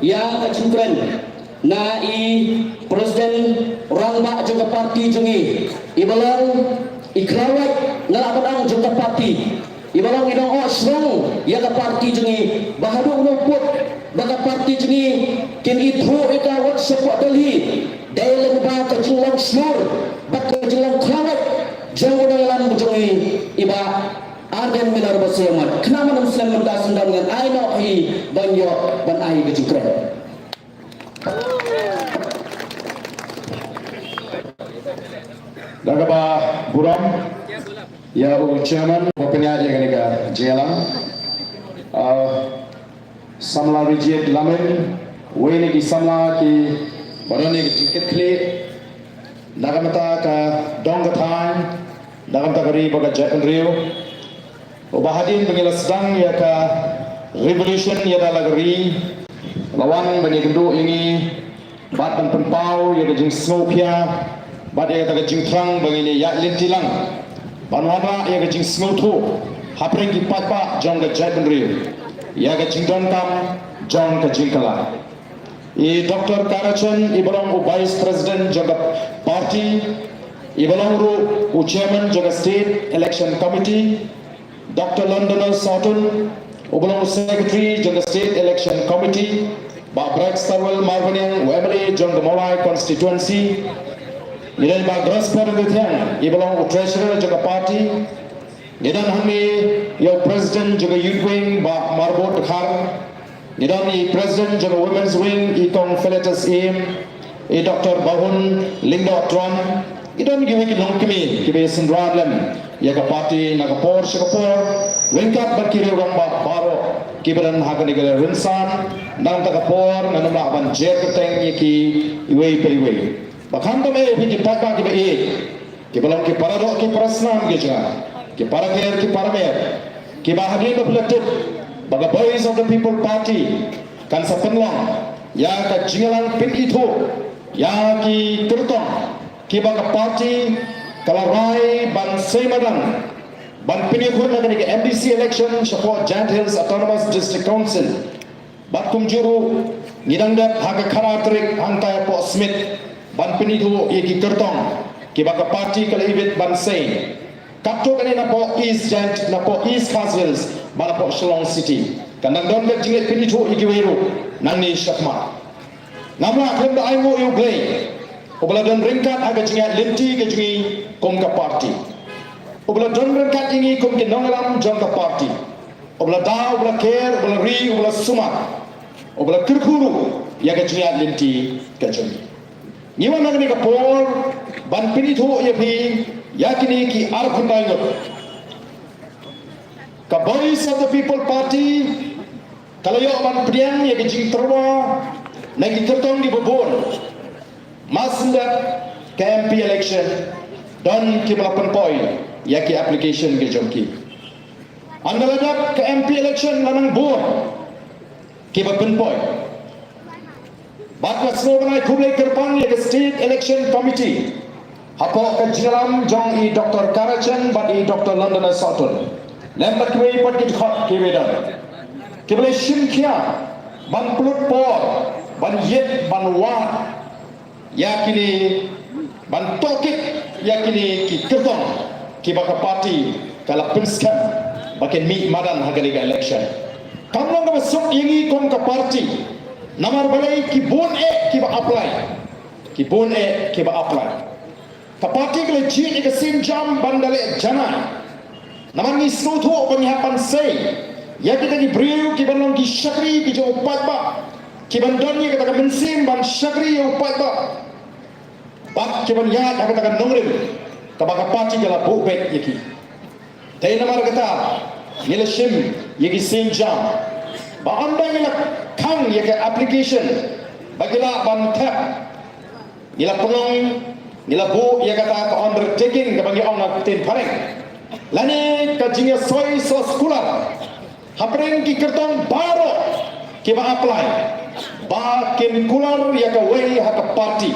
ïa ka jingkren na i President Rangbah jong ka parti jong ngi, iba long i khlawait, nga lah ban ong, jong ka parti, iba long i nongohshnong ïa ka parti jong ngi, ba haduh u nongput ba ka parti jong ngi kin ithuh ïa ka wat sha pdeng Delhi, dei lyngba ka jinglong shlur bad ka jinglong khlawait jong u nongïalam jong ngi, i Bah Ardent Miller Basaiawmoit. Khnang ban ym slem mynta, sngewdon ngan ai noh ïa i ban ïoh ban ai ka jingkren. Da kaba burom ïa u chairman ba pynïaid ïa kane ka jingïalang. Ah, samla Rijied Lameng, uwei na ki samla kiba don ïa ka jingkitkhlieh na ka bynta ka dong ka thaiñ, na ka bynta ka ri bad ka jaitbynriew. Uba hadien ba ngi la sdang ïa ka revolution ïa da la ka ri, la wan ban ïakynduh ïa ngi bad ban pynpaw ïa ka jingsngewkhia bad ïa kata ka jingthrang ba ngin ïaid lynti lang ban wanrah ïa ka jingsngewthuh hapdeng ki paidbah jong ka jaitbynriew ïa ka jingdonkam jong ka jingkylla. I Doktor Kara Chen, iba long u Vice President jong ka party, iba long ruh u Chairman jong ka State Election Committee, Doktor Londonus Soughton, uba long u Secretary jong ka State Election Committee, Bah Brightstarwell Marbaniang, u M L A jong ka Mawlai Constituency, ngi don Bah Graspor Rithiang, iba long u Treasurer jong ka party, ngi don hangne ïa u President jong ka Youth Wing, Bah Marbud Dkhar, ngi don i President jong ka Women's Wing, i Kong Philetus Syiem, i Doktor Bahun Lyngdoh Tron, ngi don kiwei ki longkmie kiba ïasynran lem ïa ka party na ka por sha ka por, ryngkat bad ki rangbah baroh kiba don ha kane ka rynsan. Na kata ka por ngan ym lah ban jer kyrteng ïa ki iwei pa iwei. Ba khamtam eh ïa phi ki paidbah kiba ïeit, Kiba long ki paradoh ki parasnam ki jong nga, ki paraker ki paramer, kiba hadien ba phi la tip ba ka Voice of the People Party kan sa pynlong ïa ka jingïalang pynithuh ïa ki kyrtong kiba ka party ka la rai ban sei madan ban pynïakhun na kane ka M D C election shapoh Jaintia Hills Autonomous District Council. Bad kumjuh ruh ngi dang dep ha ka khatar tarik hangtai hapoh Smit ban pynithuh ïa ki kyrtong kiba ka party ka la ibit ban sei. Katto katne napoh East Jaiñ-, napoh East Khasi Hills bad napoh Shillong City. Kan dang don ka jingïaid pynithuh ïa kiwei ruh nangne shakhmat. Ngam lah khlem da ainguh ïa U Blei uba la don ryngkat ha ka jingïaid lynti ka jong ngi kum ka party, uba la don ryngkat ïa ngi kum ki nongïalam jong ka party, uba la da, uba la ker, uba la ri, uba la sumar, uba la kyrkhu ruh ïa ka jingïaid lynti ka jong ngi. Ngi wan ha kane ka por ban pynithuh ïa phi ïa kine ki ar khyndai ngut. Ka Voice of the People Party ka la ïoh ban pdiang ïa ka jingtyrwa na ki kyrtong kiba bun. Mar shen dep ka M P election, don kiba la pynpoi ïa ki application ki jong ki. Ynda la dep ka M P election la nang bun kiba pynpoi. Bad nga sngewbha ban ai khublei kyrpang ïa ka State Election Committee hapoh ka jingïalam jong i Doctor Kara Chen bad i Doctor London Sohtun, lem bad kiwei pat ki dkhot kiwei don, kiba la shim khia ban pynlut por ban ïit ban wad ïa kine, ban tohkit ïa kine ki kyrtong kiba ka party ka la pynskhem ba kin mih madan ha kane ka election. Kam long kaba suk ïa ngi kum ka party, namar balei ki bun eh kiba apply, ki bun eh kiba apply. Ka party ka la jied ïa ka sienjam ban da leh janai. Namar ngi sngewthuh ba ngi hap ban sei ïa kita ki briew kiban long ki shakri ki jong u paidbah, kiban don ïa kata ka mynsiem ban shakri ïa u paidbah, bad kiban ïaid ha kata ka nongrim kaba ka party ka la buh beit ïa ki. Dei namar kata ngi la shim ïa ki sienjam ba ynda ngi la khang ïa ka application ba ki lah ban thep, ngi la pynlong, ngi la buh ïa kata ka undertaking kaba ngi ong ha ka ktien phareng, lane ka jingïasoi soskular hapdeng ki kyrtong baroh kiba apply ba kin kular ïa kawei ha ka party.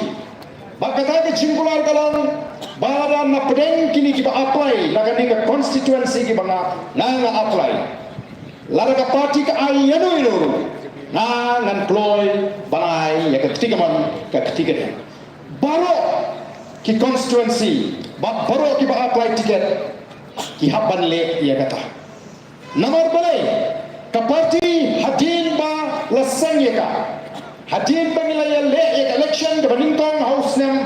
Bad kata ka jingkular ka long ba lada napdeng kine kiba apply na kane ka constituency kiba nga, nga, nga apply, lada ka party ka ai ïano ïano ruh, nga ngan kloi ban ai ïa ka kti kamon ka kti kadiang. Baroh ki constituency bad baroh kiba apply ticket ki hap ban leh ïa kata. Namar balei? Ka party hadien ba la seng ïa ka, hadien ba ngi la ïaleh ïa ka election kaba nyngkong ha u snem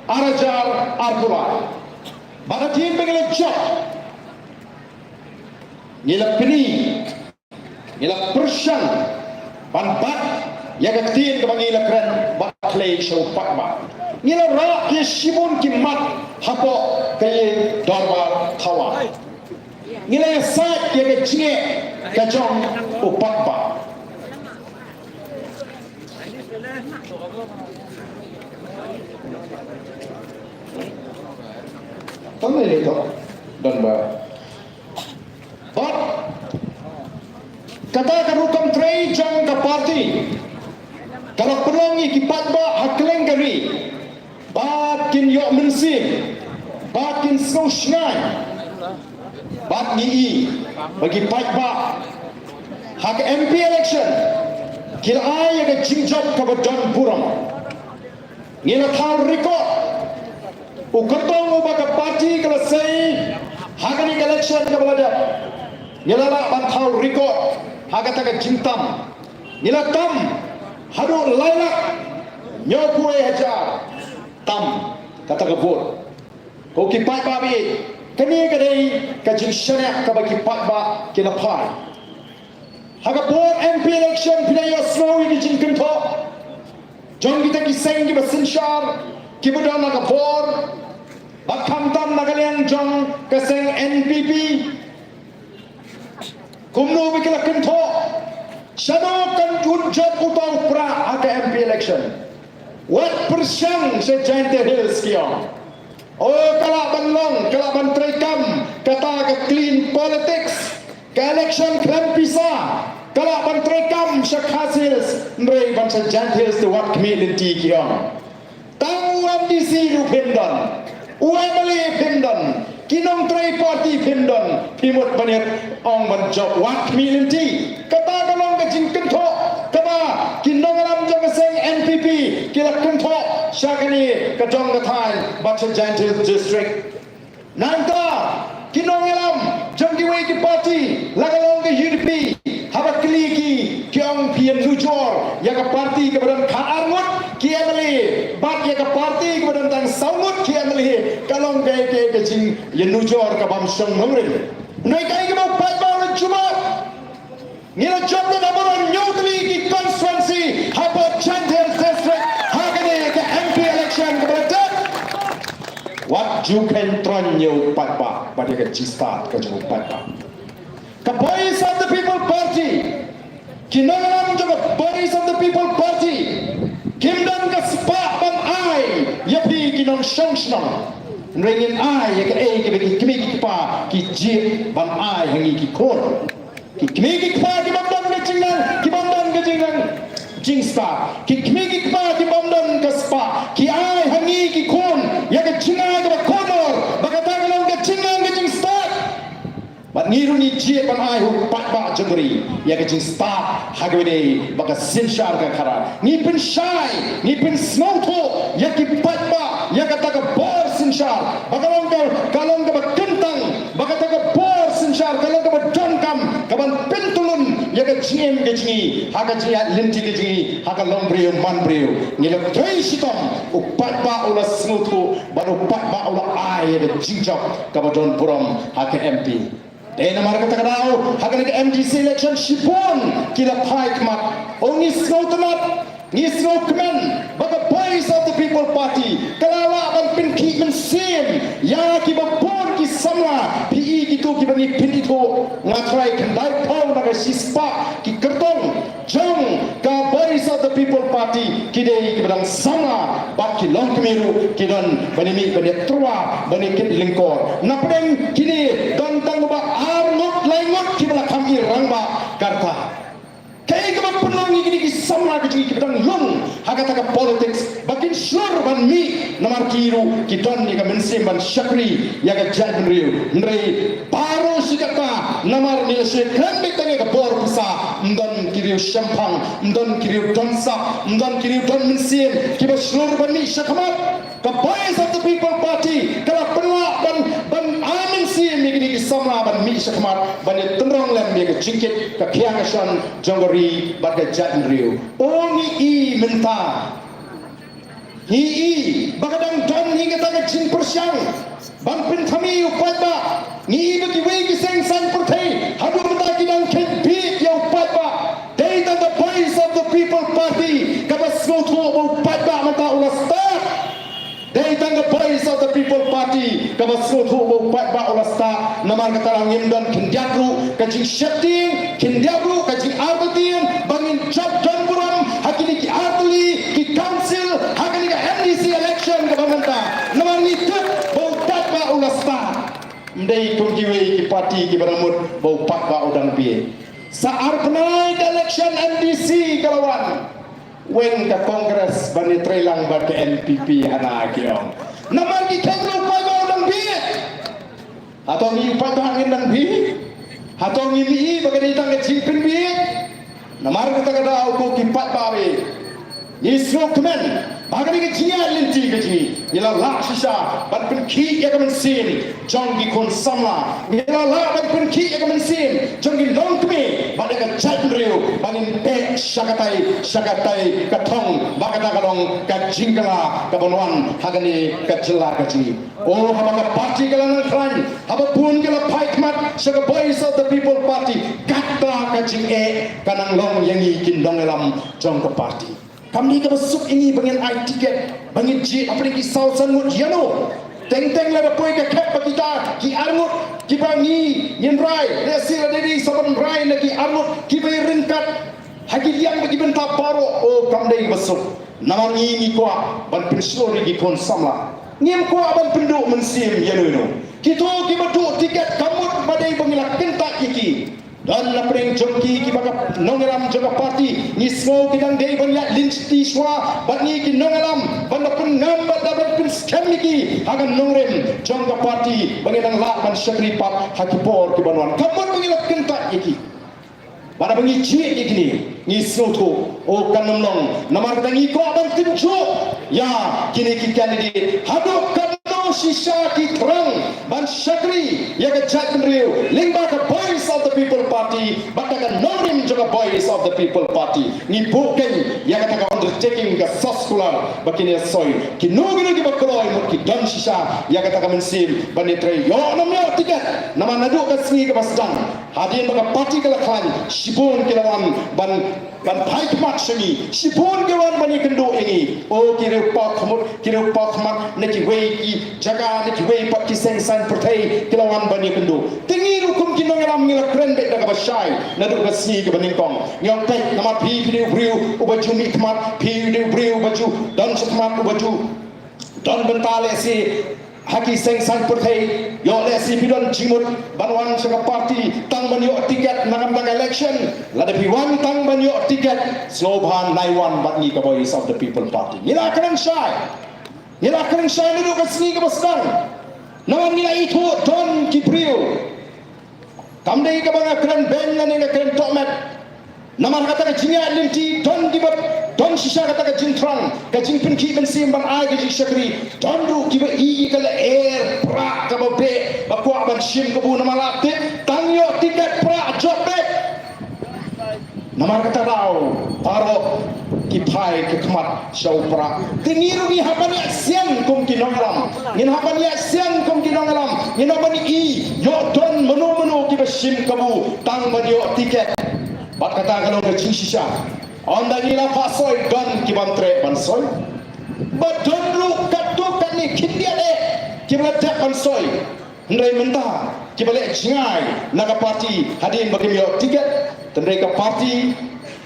ar hajar arphew lai, bad hadien ba ngi la jop, ngi la pyni, ngi la pyrshang ban bat ïa ka ktien kaba ngi la kren bad khlei sha u paidbah. Ngi la rah ïa shibun ki mat hapoh ka ïing dorbar thaw aiñ. Ngi la ïasaid ïa ka jingeh ka jong u paidbah. Tang ïa to don ba Bad kata ka rukom trei jong ka party ka la pynlong ïa ki paidbah ha kylleng ka ri ba kin ïoh mynsiem, ba kin sngewshngaiñ. Bad ngi i ba ki paidbah ha ka M P election ki la ai ïa ka jingjop kaba don burom. Ngi la thaw record u kyrtong uba ka party ka la sei ha kane ka election kaba la dep. Ngi la lah ban thaw record ha kata ka jingtam. Ngi la tam haduh lai lak hynñiewphew wei hajar tam kata ka vote. Ko ki paidbah ba ïeit, kane ka dei ka jingshaniah kaba ki paidbah ki la phai. Ha ka por M P election phi la ïohsngew ïa ki jingkynthoh jong kita ki seng kiba synshar kiba don ha ka bor, bad khamtam na ka liang jong ka seng N P P. Kumno ba ki la kynthoh, shano kan un jop uta u prah ha ka M P election? Wat pyrshang sha Jaintia Hills, ki ong. Oh, ka lah ban long, ka lah ban treikam kata ka clean politics. Ka election khlem pisa ka lah ban treikam sha Khasi Hills, hynrei ban sha Jaintia Hills te wat khmih lynti ki ong. Tang u MDC ruh phim don, u MLA phim don, ki nongtrei party phim don, phi mut ban ïa ong ban jop, wat khmih lynti. Kata ka long ka jingkynthoh kaba ki nongïalam jong ka seng NPP ki la kynthoh sha kane ka jong ka thaiñ bad sha Jaintia Hills District. Nangta ki nongïalam jong kiwei ki party, la ka long ka UDP, haba kylli ki, ki ong phi ïanujor ïa ka party kaba don khatar ngut ki MLA bad ïa ka party kaba don tang saw ngut ki MLA, ka long kaei kaei ka jingïanujor ka bym shong nongrim. Hynrei kaei kaba u paidbah u la jubab, ngi la jop da kaba la hynñiew tylli ki constituency hapoh Jaintia Hills District ha kane ka MP election kaba la dep. Wat ju kheiñ tron ïa u paidbah bad ïa ka jingstad ka jong u paidbah. Ka Voice of the People Party, ki nongïalam jong ka Voice of the People Party, kim don ka spah ban ai ïa phi ki nongshong shnong. Hynrei ngin ai ïa kaei kaba ki kmie ki kpa ki jied ban ai ha ngi ki khun. Ki kmie ki kpa ki bym don ka jingnang, ki bym don ka jingnang jingstad. Ki kmie ki kpa ki bym don ka spah, ki ai ha ngi ki khun ïa ka jingngai kaba kordor, ba kata ka long ka jingnang ka jingstad. Bad ngi ruh ngi jied ban ai ha u paidbah jong ka ri ïa ka jingstad ha kawei de ba ka synshar ka khadar. Ngi pynshai, ngi pynsngewthuh ïa ki paidbah ïa kata ka bor synshar ba ka long ka, ka long kaba kyntang, ba kata ka bor synshar ka long kaba donkam kaban pyntyllun ïa ka jingim ka jong ngi ha ka jingïaid lynti ka jong ngi ha ka long briew man briew. Ngi la trei shitom, u paidbah u la sngewthuh bad u paidbah u la ai ïa ka jingjop kaba don burom ha ka MP. Dei namar kata ka daw ha kane ka MDC election shibun ki la phai khmat. Oh, ngi sngewtynnat, ngi sngewkmen ba ka Voice of the People Party ka la lah ban pynkhih mynsiem ïa kiba bun ki samla. Phi i kito kiba ngi pynithuh, nga tharai khyndai phew na ka shispah ki kyrtong jong ka Voice of the People Party ki dei kiba dang samla bad ki longkmie ruh, ki don ban ïa mih ban ïa trua ban ïa kit lyngkor. Napdeng kine don tang ba ar ngut lai ngut kiba la kham i rangbah ka rta. Kaei kaba pynlong ïa kine ki samla ka jong ngi kiba dang lung ha kata ka politics ba kin shlur ban mih, namar ki ruh ki don ïa ka mynsiem ban shakri ïa ka jaitbynriew. Hynrei baroh shi katta, namar ngi la shu kren beit tang ïa ka bor pisa, ym don ki riew shemphang, ym don ki riew don sap, ym don ki riew don mynsiem kiba shlur ban mih shakhmat. Ka Voice of the People Party ka la pynlah ban, ban ai mynsiem ïa kine ki samla ban mih shakhmat ban ïa tynrong lem ïa ka jingkit ka khiah ka shon jong ka ri bad ka jaitbynriew. Oh, ngi i mynta, ngi i ba ka dang don hi kata ka jingpyrshang ban pynthame ïa u paidbah. Ngi i ba kiwei ki seng saiñ pyrthei haduh mynta ki dang kheiñ bieit ïa u paidbah. Dei tang ka Voice of the People Party kaba sngewthuh ba u paidbah mynta u la stad. Dei tang ka Voice of the People Party kaba sngewthuh ba u paidbah u la stad. Namar kata ngim don khyndiat ruh ka jingsheptieng, khyndiat ruh ka jingartatien ba ngin jop don burom ha kine ki artylli ki council ha kane ka MDC election kaba mynta. Namar ngi tip ba u paidbah u la stad. Ym dei kum kiwei ki party kiba dang mut ba u paidbah u dang bieit. Sa ar bnai ka election MDC ka la wan, weng ka Congress ban ïatreilang bad ka NPP hana ki ong. Namar ki kheiñ ba u paidbah u dang bieit. Hato ngi u paidbah ngin dang bieit? Hato ngi mih ba ka dei tang ka jingpynbieit? Namar kata ka daw ko ki paidbah, ngi sngewkmen ba ha kane ka jingïaid lynti ka jong ngi, ngi la lah shisha ban pynkhih ïa ka mynsiem jong ki khun samla. Ngi la lah ban pynkhih ïa ka mynsiem jong ki longkmie bad ïa ka jaitbynriew ba ngin peit sha katai sha katai ka thong ba kata ka long ka jingkylla kaban wan ha kane ka jylla ka jong ngi. Oh, haba ka party ka la nang khlaiñ, haba bun ki la phai khmat sha ka Voice of the People Party, kata ka jingeh ka nang long ïa ngi ki nongïalam jong ka party. Kam dei kaba suk ïa ngi ba ngin ai tiket, ba ngin jied hapdeng ki saw san ngut, ïano? Teng teng lada poi ka khep ba kita ki ar ngut kiba ngi ngin rai, lehse lada dei sa ban rai na ki ar ngut kiba ïaryngkat ha ki liang bad ki bynta baroh, oh, kam dei kaba suk. Namar ngi ngi kwah ban pynshlur ïa ki khun samla. Ngim kwah ban pynduh mynsiem ïa no ïa no. Kito kiba duh tiket ka mut ba dei ba ngi la kyntait ïa ki. Don na pdeng jong ki kiba ka nongïalam jong ka party, ngi sngew ki dang dei ban ïaid lynti shuwa bad ngi ki nongïalam, ban da pynngam bad da ban pynskhem ïa ki ha ka nongrim jong ka party ba ngin nang lah ban shakri pat ha ki por kiban wan. Ka mut ba ngi la kyntait ïa ki. Bad haba ngi jied ïa kine, ngi sngewthuh, oh, kan ym long. Namar kata ngi kwah ban kynjuh ïa kine ki candidate haduh katno shisha ki thrang ban shakri ïa ka jaitbynriew lyngba ka Voice of the People Party bad ka nongrim jong ka Voice of the People Party. Ngi buh kein ïa kata ka undertaking ka soskular ba kin ïa soi. Kino kino kiba kloi mut ki don shisha ïa kata ka mynsiem ban ïatrei, ïoh ne ym ïoh tiket. Namar naduh ka sngi kaba sdang, hadien ba ka party ka la khlaiñ, shibun ki la wan ban, ban phai khmat sha ngi, shibun ki wan ban ïakynduh ïa ngi. Oh, ki riew paw khmut, ki riew paw khmat na kiwei ki jaka, na kiwei pat ki seng saiñ pyrthei, ki la wan ban ïakynduh. Te ngi ruh kum ki nongïalam ngi la kren beit da kaba shai naduh ka sngi kaba nyngkong. Ngi ong peit, namar phi, phi dei u briew uba ju mih khmat, phi dei u briew uba ju don shakhmat, uba ju don bynta lehse ha ki seng saiñ pyrthei, ïoh lehse phi don jingmut ban wan sha ka party tang ban ïoh tiket na ka bynta ka election. Lada phi wan tang ban ïoh tiket, sngewbha nai wan bad ngi ka Voice of the People Party. Ngi la kren shai. Ngi la kren shai naduh ka sngi kaba sdang. Namar ngi la ithuh don ki briew. Kam dei kaba nga kren beiñ lane nga kren tohmet. Namar kata ka jingïaid lynti don kiba, don shisha kata ka jingthrang, ka jingpynkhih mynsiem ban ai ka jingshakri. Don ruh kiba i ka lyer prah kaba beh ba kwah ban shim kabu, namar la tip tang ïoh tiket prah jop beit. Namar kata daw baroh ki phai ki khmat sha u prah. Te ngi ruh ngi hap ban ïaid sian kum ki nongïalam. Ngin hap ban ïaid sian kum ki nongïalam. Ngin hap ban i, ïoh don mano mano kiba shim kabu tang ban ïoh tiket. Bad kata ka long ka jingshisha. Ynda ngi la phah soi don ki bym treh ban soi. Bad don ruh katto katne khyndiat eh kiba la dep ban soi. Hynrei mynta kiba leh jngai na ka party hadien ba kim ïoh tiket. Hynrei ka party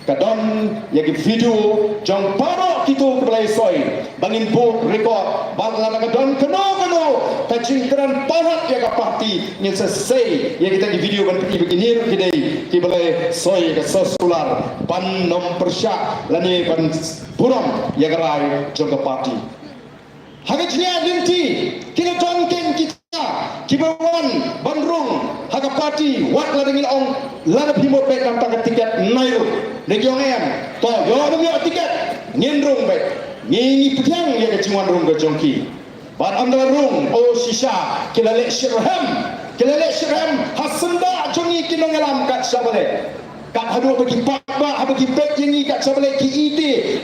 ka don ïa ki video jong baroh kito kiba la ïa soi ba ngin buh record. Bad lada ka don kano kano ka jingkren palat ïa ka party, ngin sa sei ïa kita ki video ban pyni ba kine ruh ki dei kiba la ïa soi ïa ka soskular ban ym pyrshah lane ban burom ïa ka rai jong ka party. Ha ka jingïaid lynti ki la don kein kita kiba wan ban rung ha ka party, wat lada ngi la ong lada phi mut beit na ka bynta ka tiket, nai rung. Lada ki ong em, to ïoh ne ym ïoh tiket, ngin rung beit. Ngi, ngi pdiang ïa ka jingwan rung ka jong ki. Bad ynda la rung, oh shisha ki la leh shitrhem. Ki la leh shitrhem ha syndah jong ngi ki nongïalam kat shaba leh. Kat haduh ba ki paidbah haba ki peit ïa ngi kat shaba leh ki ïeit.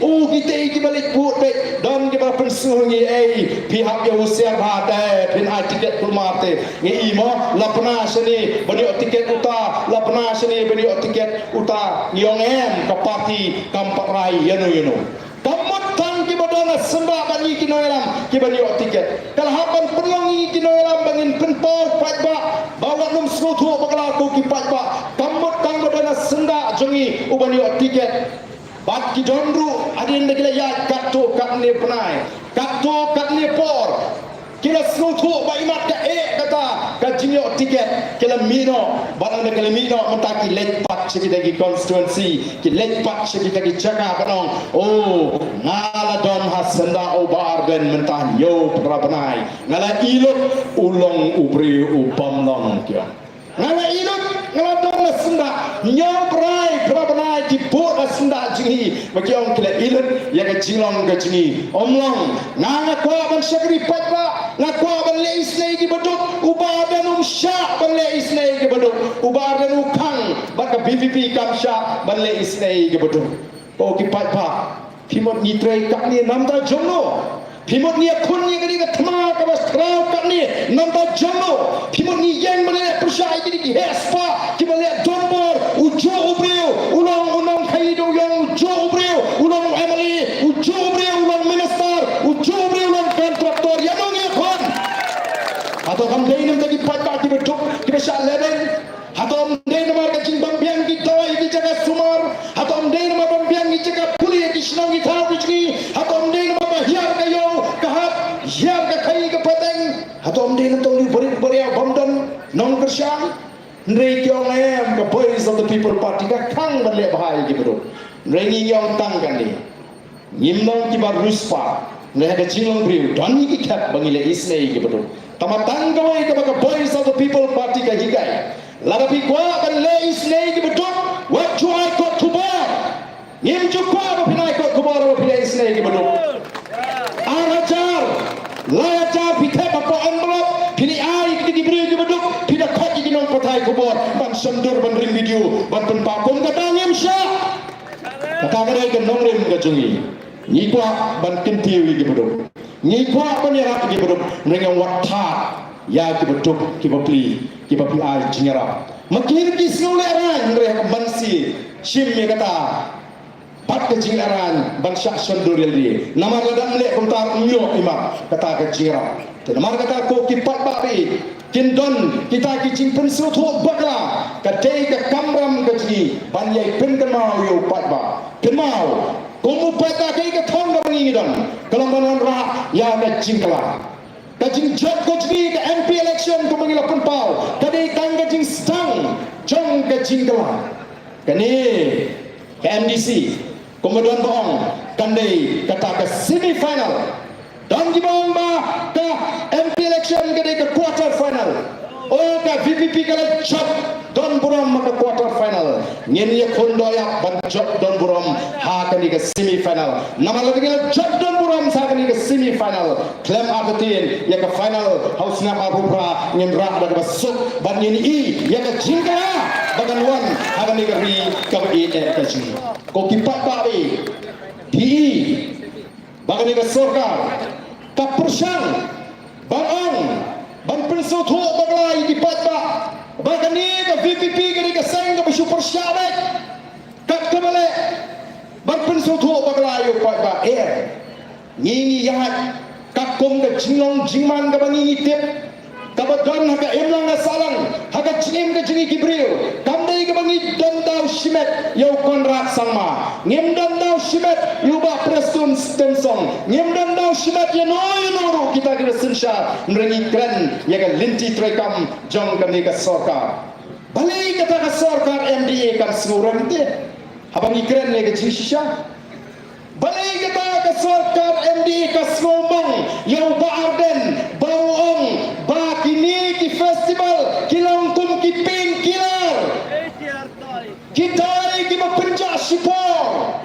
Oh, kitei kiba leit vote beit. Don kiba pynsngew ngi, ei, phi hap ïa husiar bha te, phin ai tiket kulmar te. Ngi i mo, la pynah shane ban ïoh tiket uta, la pynah shane ban ïoh tiket uta. Ngi ong em, ka party kam pat rai ïano ïano. Kam mut tang kiba don ha syndah bad ngi ki nongïalam kiban ïoh tiket. Ka la hap ban pynlong ïa ngi ki nongïalam ba ngin pynpaw paidbah ba wat nym sngewthuh bakla ko ki paidbah. Kam mut tang ba don ha syndah jong ngi uban ïoh tiket. Bad ki don ruh hadien ba ki la ïaid katto katne bnai, katto katne por. Ki la sngewthuh ba imat ka eh kata ka jingïoh tiket, ki la mih noh. Bad ynda ki la mih noh mynta ki leit pat sha kita ki constituency, ki leit pat sha kita ki jaka ban ong, oh, nga la don ha syndah u Bah Ardent mynta hynñiew phra bnai. Nga la i lut u long u briew u bym long, ki ong. Nga la i lut, nga la don ha syndah hynñiew phra, phra bnai, ki bud ha syndah jong ngi. Ba ki ong ki la i lut ïa ka jinglong ka jong ngi. Ym long, nga, nga kwah ban shakri paidbah, nga kwah ban leh isynei ïa kiba duk. U Bah Ardent um shah ban leh isynei ïa kiba duk. U Bah Ardent u khang bad ka V P P kam shah ban leh isynei ïa kiba duk. Ko ki paidbah, phi mut ngi trei katne namar jong no? Phi mut ngi ïakhun ïa kane ka thma kaba khraw katne namar jong no? Phi mut ngi ïeng ban leh pyrshah ïa kine ki heh spah kiba leh donbor, ujuh u briew u long u nongkhaïi dewïong, ujuh u briew u long u M L A, ujuh u briew u long minister, ujuh u briew u long contractor. Ïano ngi ïakhun? Hato kam dei namar ki paidbah kiba duk kiba shah lehbeiñ? Hato ym dei namar ka jingbym biang ki dawai ki jaka sumar? Hato ym dei namar bym biang ki jaka pule ki shnong ki thaw ki jngi? Hato ym dei namar ba hiar ka ïew ka hap? ïa ka khaii ka pateng. Hato ym dei na tong ïa u barit u bariaw bym don nongkyrshan? Hynrei ki ong em, ka Voice of the People Party ka khang ban leh bha ïa ki baduk. Hynrei ngi ong tang kane, ngim long kiba riewspah. Hynrei ha ka jinglong briew don hi ki khep ba ngi leh isynei ïa ki baduk. Tangba tang kawei kaba ka Voice of the People Party ka hikai, lada phi kwah ban leh isynei ïa ki baduk, wat ju ai kot khubor. Ngim ju kwah ba phin ai kot khubor ba phi leh isynei ïa ki baduk. Ar hajar, lai hajar phi thep hapoh envelope, phin ïa ai ïa ki briew ki baduk, phi da khot ïa ki nongpathai khubor ban shon dur, ban ring video, ban pynpaw. Kum kata ngim shah. Kata ka dei ka nongrim ka jong ngi. Ngi kwah ban kyntiew ïa ki baduk. Ngi kwah ban ïarap ïa ki baduk. Ngi ong wat thad ïa ki baduk, ki bapli, ki bapli ai jingïarap. Ma ki ruh ki sngew lehraiñ, hynrei ha ka ban sngewshim ïa kata. Bad ka jinglehraiñ ban shah shon dur ïalade. Namar lada ym leh kumta ym ïoh i mat kata ka jingïarap. Te namar kata ko ki paidbah, kin don kita ki jingpynsngewthuh bakla, ka dei ka kamram ka jong ngi ban ïai pynkynmaw ïa u paidbah. Kynmaw, kum u paidbah, kaei ka thong kaba ngi don? Ka long ban wanrah ïa ka jingkylla. Ka jingjop ka jong ngi ka M P election kumba ngi la pynpaw, ka dei tang ka jingsdang jong ka jingkylla. Kane ka M D C, kumba don ba ong, kan dei kata ka semi final. Don kiba ong ba ka M P election ka dei ka quarter final. O, ka V P P ka la jop don burom ha ka quarter final. Ngin ïakhun dohïap ban jop don burom ha kane ka semi final. Namar lada ngi la jop don burom ha kane ka semi final, khlem artatien ïa ka final ha u snem arphew phra ngin rah da kaba suk bad ngin ïohi ïa ka jingkylla ba kan wan ha kane ka ri kaba ïeit ka jong ngi. Ko ki paidbah, phi i ba kane ka sorkar ka pyrshang ban ong, ban pynsngewthuh bakla ïa ki paidbah ba kane ka V P P ka dei ka seng kaba shu pyrshah beit. Kat kaba leh ban pynsngewthuh bakla ïa u paidbah, eh, ngi ngi ïaid katkum ka jinglong jingman kaba ngi ngi tip, kaba don ha ka imlang ka sahlang, ha ka jingim ka jong ngi ki briew. Kam dei kaba ngi don daw shimet ïa u Conrad Sangma, ngim don daw shimet ïa u Bah Prestone Tynsong, ngim don daw shimet ïa no ïa no ruh kita kiba synshar, hynrei ngi kren ïa ka lynti treikam jong kane ka sorkar. Balei kata ka sorkar M D A kan sngewrem te haba ngi kren ïa ka jingshisha? Balei kata ka sorkar M D A ka sngewmong ïa u Bah Ardent ba u ong ba kine ki festival ki long kum ki painkiller, kitai kiba pynjah shipor,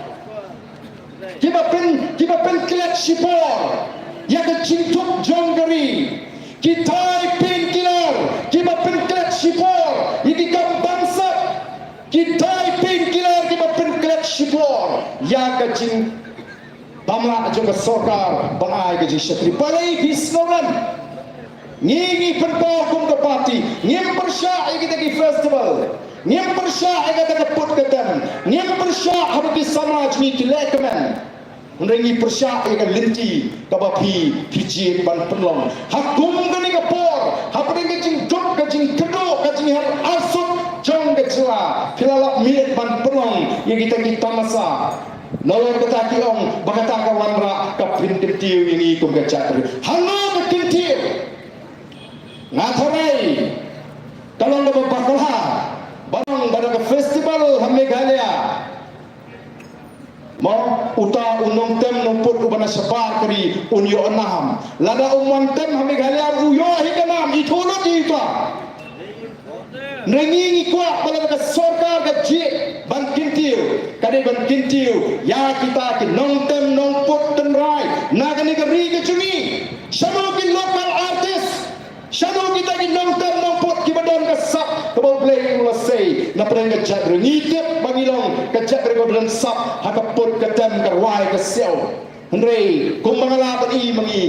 kiba pyn, kiba pynklet shipor ïa ka jingduk jong ka ri. Kitai painkiller kiba pynklet shipor ïa ki kam bamsap. Kitai painkiller kiba pynklet shipor ïa ka jingbamla jong ka sorkar ban ai ka jingshakri. Balei phi sngewrem? Ngi ngi pynpaw kum ka party, ngim pyrshah ïa kita ki festival, ngim pyrshah ïa kata ka put ka tem, ngim pyrshah haba ki samla jong ngi ki leh kmen. Hynrei ngi pyrshah ïa ka lynti kaba phi, phi jied ban pynlong. Ha kum kane ka por, hapdeng ka jingduk, ka jingkyrduh, ka jinghiar arsut jong ka jylla, phi la lap miet ban pynlong ïa kita ki tamasa. Nalor kata ki ong ba kata ka wanrah ka pynkyntiew ïa ngi kum ka jaitbynriew. Hangne ka kyntiew, nga tharai ka long kaba bakla ban ong ba da ka festival ha Meghalaya, mo, uta u nongtem nongput uba na shabar ka ri un ïoh nam. Lada um wan tem ha Meghalaya u ïoh hi ka nam, ithuh lut ïa uta. Hynrei ngi ngi kwah ba lada ka sorkar ka jied ban kyntiew, ka dei ban kyntiew ïa kita ki nongtem nongput tynrai na kane ka ri ka jong ngi. Shano ki local artist? Shano kita ki nongtem nongput kiba don ka sap kaba U Blei u la sei na pdeng ka jaitbynriew? Ngi tip ba ngi long ka jaitbynriew kaba don sap ha ka put ka tem, ka rwai ka siaw. Hynrei kumba nga lah ban i ma ngi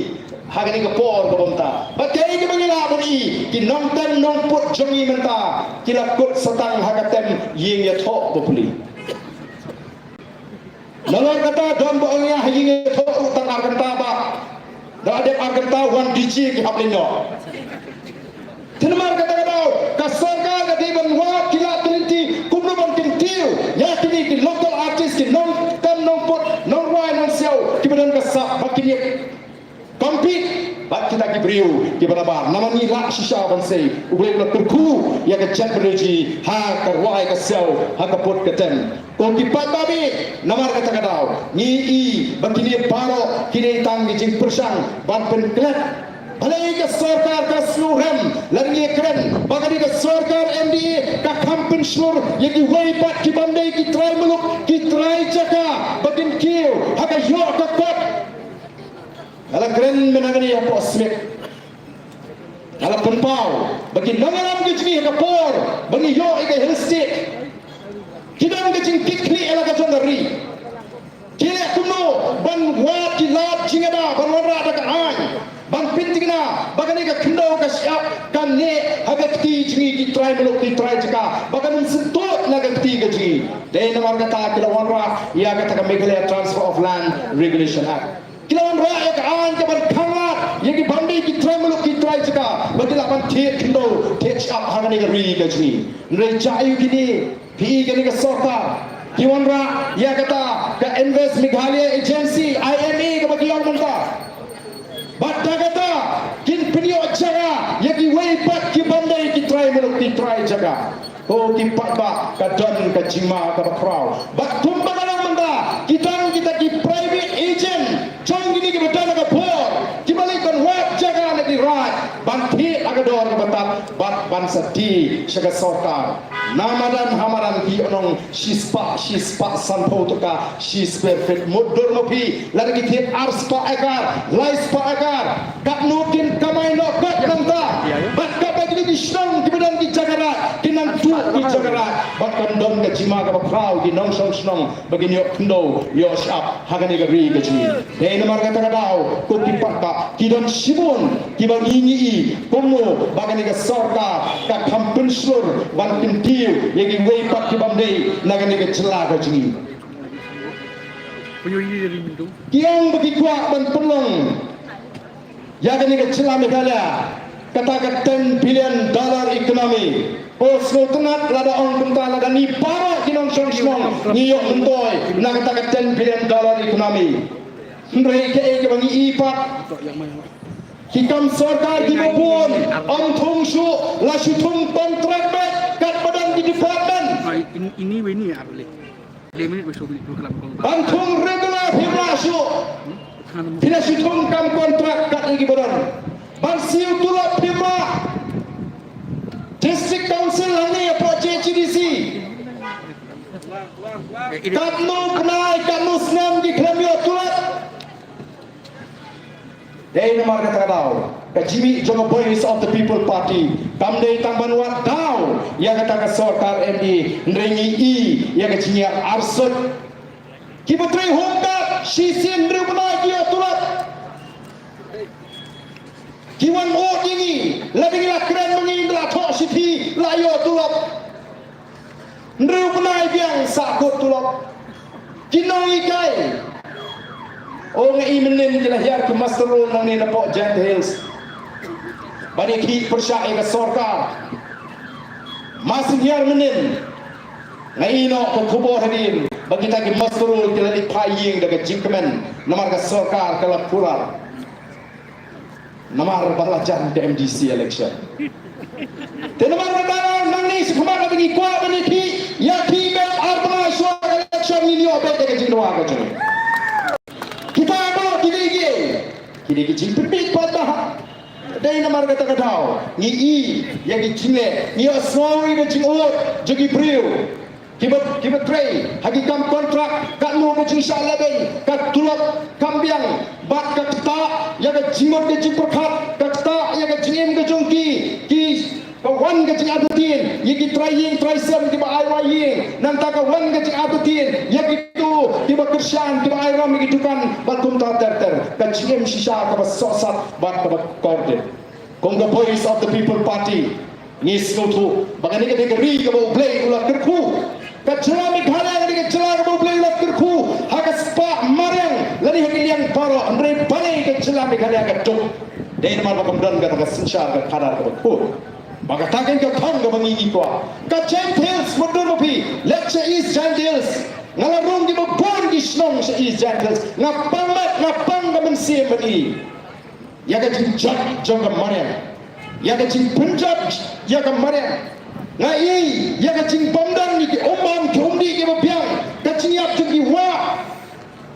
ha kane ka por kaba mynta, ba kaei kaba ngi lah ban i, ki nongtem nongput jong ngi mynta ki la kut sa tang ha ka tem ïing ïathoh bapli. Nalor kata don ba ong ïa ha ïing ïathoh ruh tang ar kynta, ba da dep ar kynta wan D J ki hap lyngngoh. Te namar kata ka daw ka sorkar ka dei ban wad ki lad ki lynti kumno ban kyntiew ïa kine ki local artist, ki nongtem nongput, nongrwai nongsiaw kiba don ka sap ba kin ïa compete bad kita ki briew kiba nabar. Namar ngi lah shisha ban sei, U Blei u la kyrkhu ïa ka jaitbynriew jong ngi ha ka rwai ka siaw, ha ka put ka tem. Ko ki paidbah, namar kata ka daw ngi i ba kine baroh kine tang ki jingpyrshang ban pynklet. Balei ka sorkar ka sngewrem? Lada ngi kren ba kane ka sorkar M D A ka kham pynshlur ïa kiwei pat ki bym dei ki trai muluk ki trai jaka ba kin kiew ha ka ïoh ka kot. Nga la kren mynta kane hapoh Smit. Nga la pynpaw ba ki nongïalam ki jong ngi ha ka por ba ngi ïoh ïa ka Hill State, ki don ka jingkitkhlieh ïa la ka jong ka ri. Ki leh kumno ban wad ki lad jingïada ban wanrah da ka aiñ, ban pynthikna ba kane ka khyndew ka shyiap kan neh ha ka kti jong ngi ki trai muluk ki trai jaka, ba kan ym sngewthuh na ka kti ka jong ngi. Dei namar kata ki la wanrah ïa kata ka Meghalaya Transfer of Land Regulation Act. Ki la wanrah ïa ka aiñ kaban khanglad ïa ki bym dei ki trai muluk ki trai jaka ba ki lah ban thied khyndew thied shyiap ha kane ka ri ka jong ngi. Hynrei jia aïu kine? Phi i kane ka sorkar ki wanrah ïa kata ka Invest Meghalaya Agency, I M A, kaba ki ong mynta. Bad da kata kin pynïoh jaka ïa kiwei pat ki bym dei ki trai muluk ki trai jaka. Ko ki paidbah, ka don ka jingma kaba khraw. Bad kumba nga la ong mynta, ki don kita ki private agent jong kine kiba don ha ka bor kiba leit ban wad jaka na ki raid ban thied ha ka dor kaba tad bad ban sa die sha ka sorkar. Na madan ha madan ki ïoh nong shispah, shispah sanphew tyngka shi square feet. Mutdur ma phi, lada ki thied arspah ekar, laispah ekar, katno kin kamai noh kat nangta? Bad katba kine ki shnong kiba don ki jaka raid kin nang tuh ki jaka raid, bad kan don ka jingma kaba khraw ki nongshong shnong ba kin ïoh khyndew ïoh shyiap ha kane ka ri ka jong ngi. Dei namar kata ka daw, ko ki paidbah, ki don shibun kiba ngi ngi i kumno ba kane ka sorkar ka kham pynshlur ban kyntiew ïa kiwei pat ki bym dei na kane ka jylla ka jong ngi. Ki ong ba ki kwah ban pynlong ïa kane ka jylla Meghalaya kata ka ten billion dollar economy. Ko sngewtynnat lada ong kumta, lada ngi baroh ki nongshong shnong ngi ïoh myntoi na kata ka ten billion dollar economy. Hynrei kaei kaba ngi i pat, ki kam sorkar kiba bun ym thung shuh, la shu thung kontrak beit katba don ki department. Ini, ini, ini, Ban thung regular phim lah shuh. Phi la shu thung kam kontrak kat ïa ki ba don. Ban siew tulop phim lah. District Council hangne hapoh J H A D C, katno bnai, katno snem ki khlem ïoh tulop? Dei namar kata ka daw ka jingmih jong ka Voice of the People Party kam dei tang ban wad daw ïa kata ka sorkar M D A, hynrei ngi i ïa ka jingïar arsut. Kiba trei home guard shisien hynriew bnai ki ïoh tulop. Ki wan ud ïa ngi, lada ngi la kren ma ngi, la thoh shithi, la ïoh tulop. Hynriew bnai biang sa kut tulop. Ki nonghikai, o, nga i mynnin ki la hiar ki muster roll nangne napoh Jaintia Hills ban ïakhih pyrshah ïa ka sorkar. Mar shu hiar mynnin, nga i noh ka khubor hadien ba kita ki muster roll ki la leit phai ïing da ka jingkmen namar ka sorkar ka la kular. Namar ba la jan ka M D C election. Te namar kata nangne sha khmat lada ngi kwah ban ïakhih, ïakhih beit ar bnai shuwa ka election, ngin ïoh beit ïa ka jingdawa ka jong ngi. Kita baroh ki dei ki, ki dei ki jingpynbeit pat bah. Dei namar kata ka daw ngi i ïa ki jingleh, ngi ïohsngew ïa ka jingud jong ki briew. Kiba, kiba trei ha ki kam kontrak, katno ka jingshah lehbeiñ, ka tulop kam biang, bad ka ktah ïa ka jingmut ka jingpyrkhat, ka ktah ïa ka jingim ka jong ki, ki, ka wan ka jingartatien ïa ki trai ïing trai sem kiba ai wai ïing, nangta ka wan ka jingartatien ïa kito kiba kyrshan, kiba ai ram ïa ki dukan bad kumta ter ter. Ka jingim shisha kaba sohsat bad kaba kordit. Kum ka Voice of the People Party, ngi sngewthuh ba kane ka dei ka ri kaba U Blei u la kyrkhu. Ka jylla Meghalaya ka dei ka jylla kaba U Blei u la kyrkhu ha ka spah mariang lane ha ki liang baroh, hynrei balei ka jylla Meghalaya ka duk? Dei namar ba kam don kata ka synshar ka khadar kaba khuid. Ba kata kein ka thong kaba ngi ngi kwah. Ka Jaintia Hills, mutdur ma phi, leit sha East Jaintia Hills. Nga la rung kiba bun ki shnong sha East Jaintia Hills. Nga pang met, nga pang ka mynsiem ban i. ïa ka jingjot jong ka mariang, ïa ka jingpynjot ïa ka mariang. Nga i ïa ka jingbymdon ïa ki um bam ki um dih kiba biang, ka jingïap jong ki wah.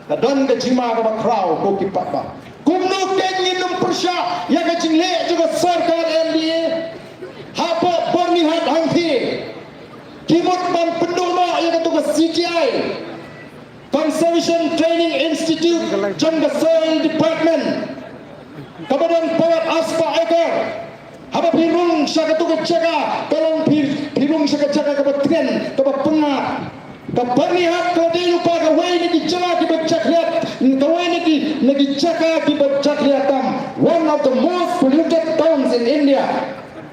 Ka don ka jingma kaba khraw, ko ki paidbah. Kumno kein ngin ym pyrshah ïa ka jingleh jong ka sorkar M D A? Hapoh Byrnihat hangthie ki mut ban pynduh noh ïa kato ka C T I, Conservation Training Institute jong ka Soil Department, kaba don palat arspah ekar. Haba phi rung sha kato ka jaka, ka long phi, phi rung sha ka jaka kaba tngen, kaba pyngngad. Ka Byrnihat ka dei lypa kawei na ki jaka kiba jakhlia, kawei na ki, na ki jaka kiba jakhlia tam. One of the most polluted towns in India.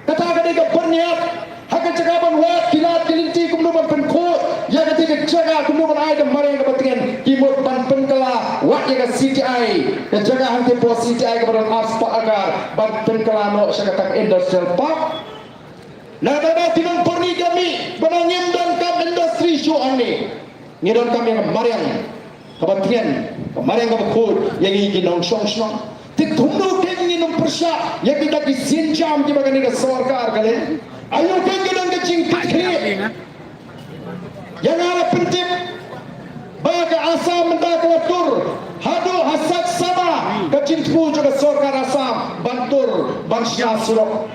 Kata ka dei ka Byrnihat. Ha ka jaka ban wad ki lad ki lynti kumno ban pynkhuid ïa kata ka jaka, kumno ban ai ka mariang kaba tngen, ki mut ban pynkylla wat ïa ka C T I, ka jaka hangtei hapoh C T I kaba don arspah ekar, ban pynkylla noh sha kata ka industrial park. Na kata ka daw ki nongpyrshah ka mih ba ngim donkam industry shuh hangne. Ngi donkam ïa ka mariang kaba tngen, ka mariang kaba khuid ïa ngi ki nongshong shnong. Te kumno kein ngin ym pyrshah ïa kita ki sienjam kiba kane ka sorkar ka leh? Aïu kein ki don ka jingkitkhlieh? Ïa nga la pyntip ba ka Assam mynta ka la tur haduh ha Satsama, ka jingthmu jong ka sorkar Assam ban tur, ban shna surok.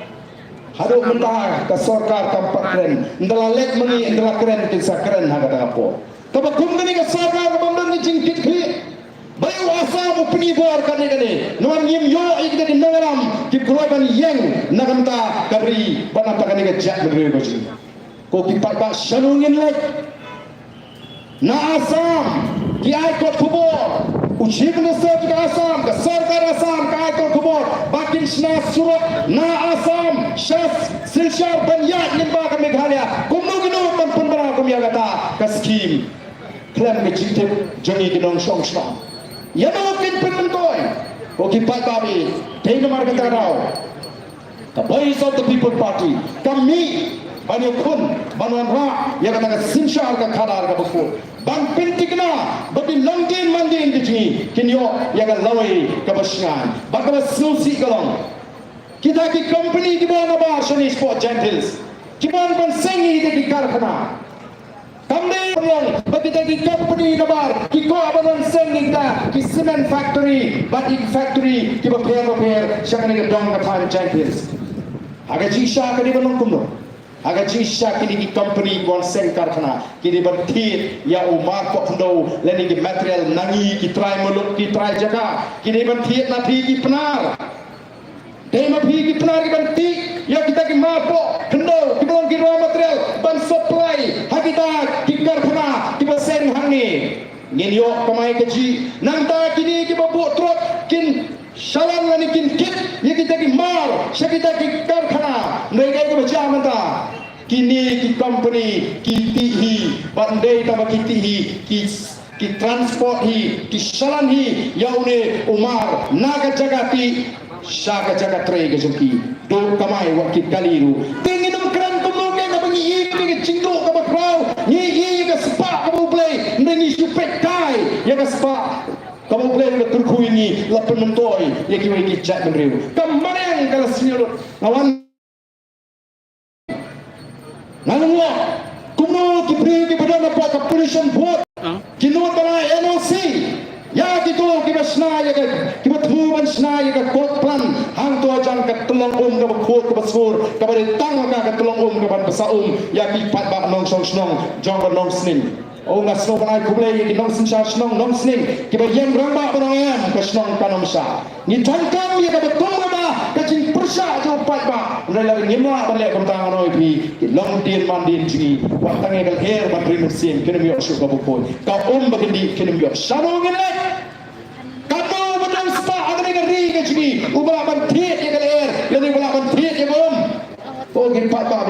Haduh mynta ka sorkar kam pat kren. Ynda la leit ma ngi, ynda la kren, kin sa kren ha kata ka por. Kaba kum kane ka sorkar kaba ym don ka jingkitkhlieh. Ba u Assam u pyni bor kane kane. Namar ngim ïoh ïa kita ki nongïalam ki kloi ban ïeng na ka bynta ka ri bad na ka bynta kane ka jaitbynriew ka jong ngi. Ko ki paidbah, shano ngin leit? Na Assam ki ai kot khubor, u Chief Minister ka Assam, ka sorkar Assam ka ai kot khubor ba kin shna surok na Assam sha Silchar ban ïaid lyngba ka Meghalaya. Kumno kino ban pynbna kum ïa kata ka skim khlem ka jingtip jong ngi ki nongshong shnong? Ïano kin pynmyntoi? Ko ki paidbah, dei namar kata ka daw ka Voice of the People Party ka mih ban ïakhun, ban wanrah ïa kata ka synshar ka khadar kaba khuid, ban pynthikna ba ki longdien mandien ki jong ngi kin ïoh ïa ka lawei kaba shngaiñ bad kaba sngewsih ka long. Kita ki company kiba wan nabar shane shapoh Jaintia Hills, kiba wan ban seng ïa kita ki karkhana. Kam dei ban long ba kita ki company nabar ki kwah ban wan seng ïa kita ki cement factory bad ki factory kiba pher bapher sha kane ka dong ka thaiñ Jaintia Hills. Ha ka jingshisha ka dei ban long kumno? Ha ka jingshisha kine ki company kiba wan seng karkhana ki dei ban thied ïa u marpoh khyndew lane ki material na ngi ki trai muluk ki trai jaka. Ki dei ban thied na phi ki Pnar. Dei ma phi ki Pnar ki ban tih ïa kita ki marpoh khyndew kiba long ki raw material ban supply ha kita ki karkhana kiba seng hangne. Ngin ïoh kamai kajih. Nangta kine kiba buh trok kin shalan lane kin kit ïa kita ki mar sha kita ki karkhana. Hynrei kaei kaba jia mynta? Kine ki company ki tih hi, bad ym dei tang ba ki tih hi, ki ki transport hi, ki shalan hi ïa une u mar na ka jaka tih sha ka jaka trei ka jong ki. Duh kamai wat ki kali ruh. Te ngin ym kren kumno kein haba ngi i ïa ka jingduh kaba khraw, ngi i ïa ka spah kaba U Blei, hynrei ngi shu peit kai ïa ka spah kaba U Blei u la kyrkhu ïa ngi, la pynmyntoi ïa kiwei ki jaitbynriew. Ka mariang ka la sniew lut. Nga wan Nga ong, kumno ki briew kiba don hapoh ka Pollution Board ki nud ban ai N O C ïa kito kiba shna ïa ka, kiba thmu ban shna ïa ka coke plant hangto hajan ka tyllong um kaba khuid kaba skur, kaba dei tang ka, ka tyllong um kaban bsa um ïa ki paidbah nongshong shnong jong ka Nongsning. Oh, nga sngewbha ban ai khublei ïa ki nongsynshar shnong Nongsning kiba ïeng rangbah ban ong em, ka shnong kan ym shah. Ngi donkam ïa kaba kum kaba ka jingpyrshah jong u paidbah. Hynrei lada ngim lah ban leh kumta, ngan ong ïa phi, ki longdien mandien jong ngi, wat tang ïa ka lyer bad ri mynsiem kin ym ïoh shuh kaba khuid. Ka um ba kyndit kin ym ïoh. Shano ngin leit? Katno ba dang spah ha kane ka ri ka jong ngi uba lah ban thied ïa ka lyer lane uba lah ban thied ïa ka um? Ko ki paidbah,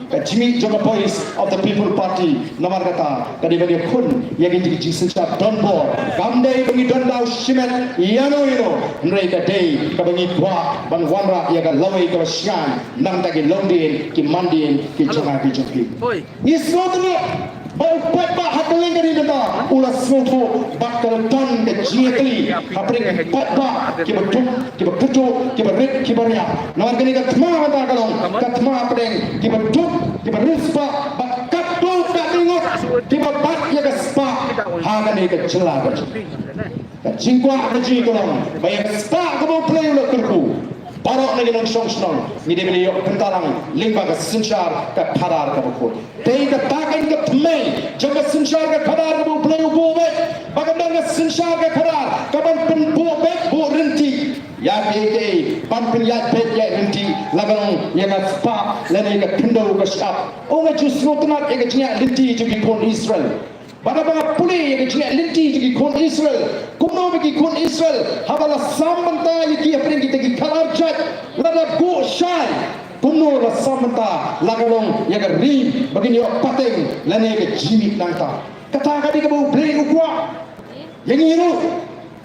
ka jingmih jong ka Voice of the People Party namar kata ka dei ban ïakhun ïa kine ki jingsynshar donbor. Kam dei ba ngi don daw shimet ïano ïano, hynrei ka dei kaba ngi kwah ban wanrah ïa ka lawei kaba shngaiñ na ka bynta ki longdien, ki mandien, ki jong nga ki jong phi. Ngi sngewthuh Ba u paidbah ha kylleng ka ri mynta u la sngewthuh bad ka la don ka jingïatylli hapdeng ki paidbah kiba duk, kiba kyrduh, kiba rit, kiba riap. Namar kane ka thma mynta ka long ka thma hapdeng kiba duk, kiba riewspah bad katto katne ngut kiba bat ïa ka spah ha kane ka jylla ka jong. Ka jingkwah ka jong ngi ka long ba ïa ka spah kaba U Blei u la kyrkhu, baroh na ki nongshong shnong ngi dei ban ïoh bynta lang lyngba ka synshar ka khadar kaba khuid. Te kata ka dei ka thymmei jong ka synshar ka khadar kaba U Blei u buh beit, ba kan don ka synshar ka khadar kaban pynbuh beit buh ryntih ïa kiei kiei, ban pynïaid beit ïaid ryntih, la ka long ïa ka spah lane ka khyndew ka shyiap. Ong, nga ju sngewtynnat ïa ka jingïaid lynti jong ki khun Israel. Bad haba nga pule ïa ka jingïaid lynti jong ki khun Israel, kumno ba ki khun Israel haba la sam bynta ïa ki hapdeng kita ki khadar jait, lada buh shai, kumno la sam bynta, la ka long ïa ka ri ba kin ïoh pateng lane ka jingmih nangta. Kata ka dei kaba U Blei u kwah ïa ngi ruh,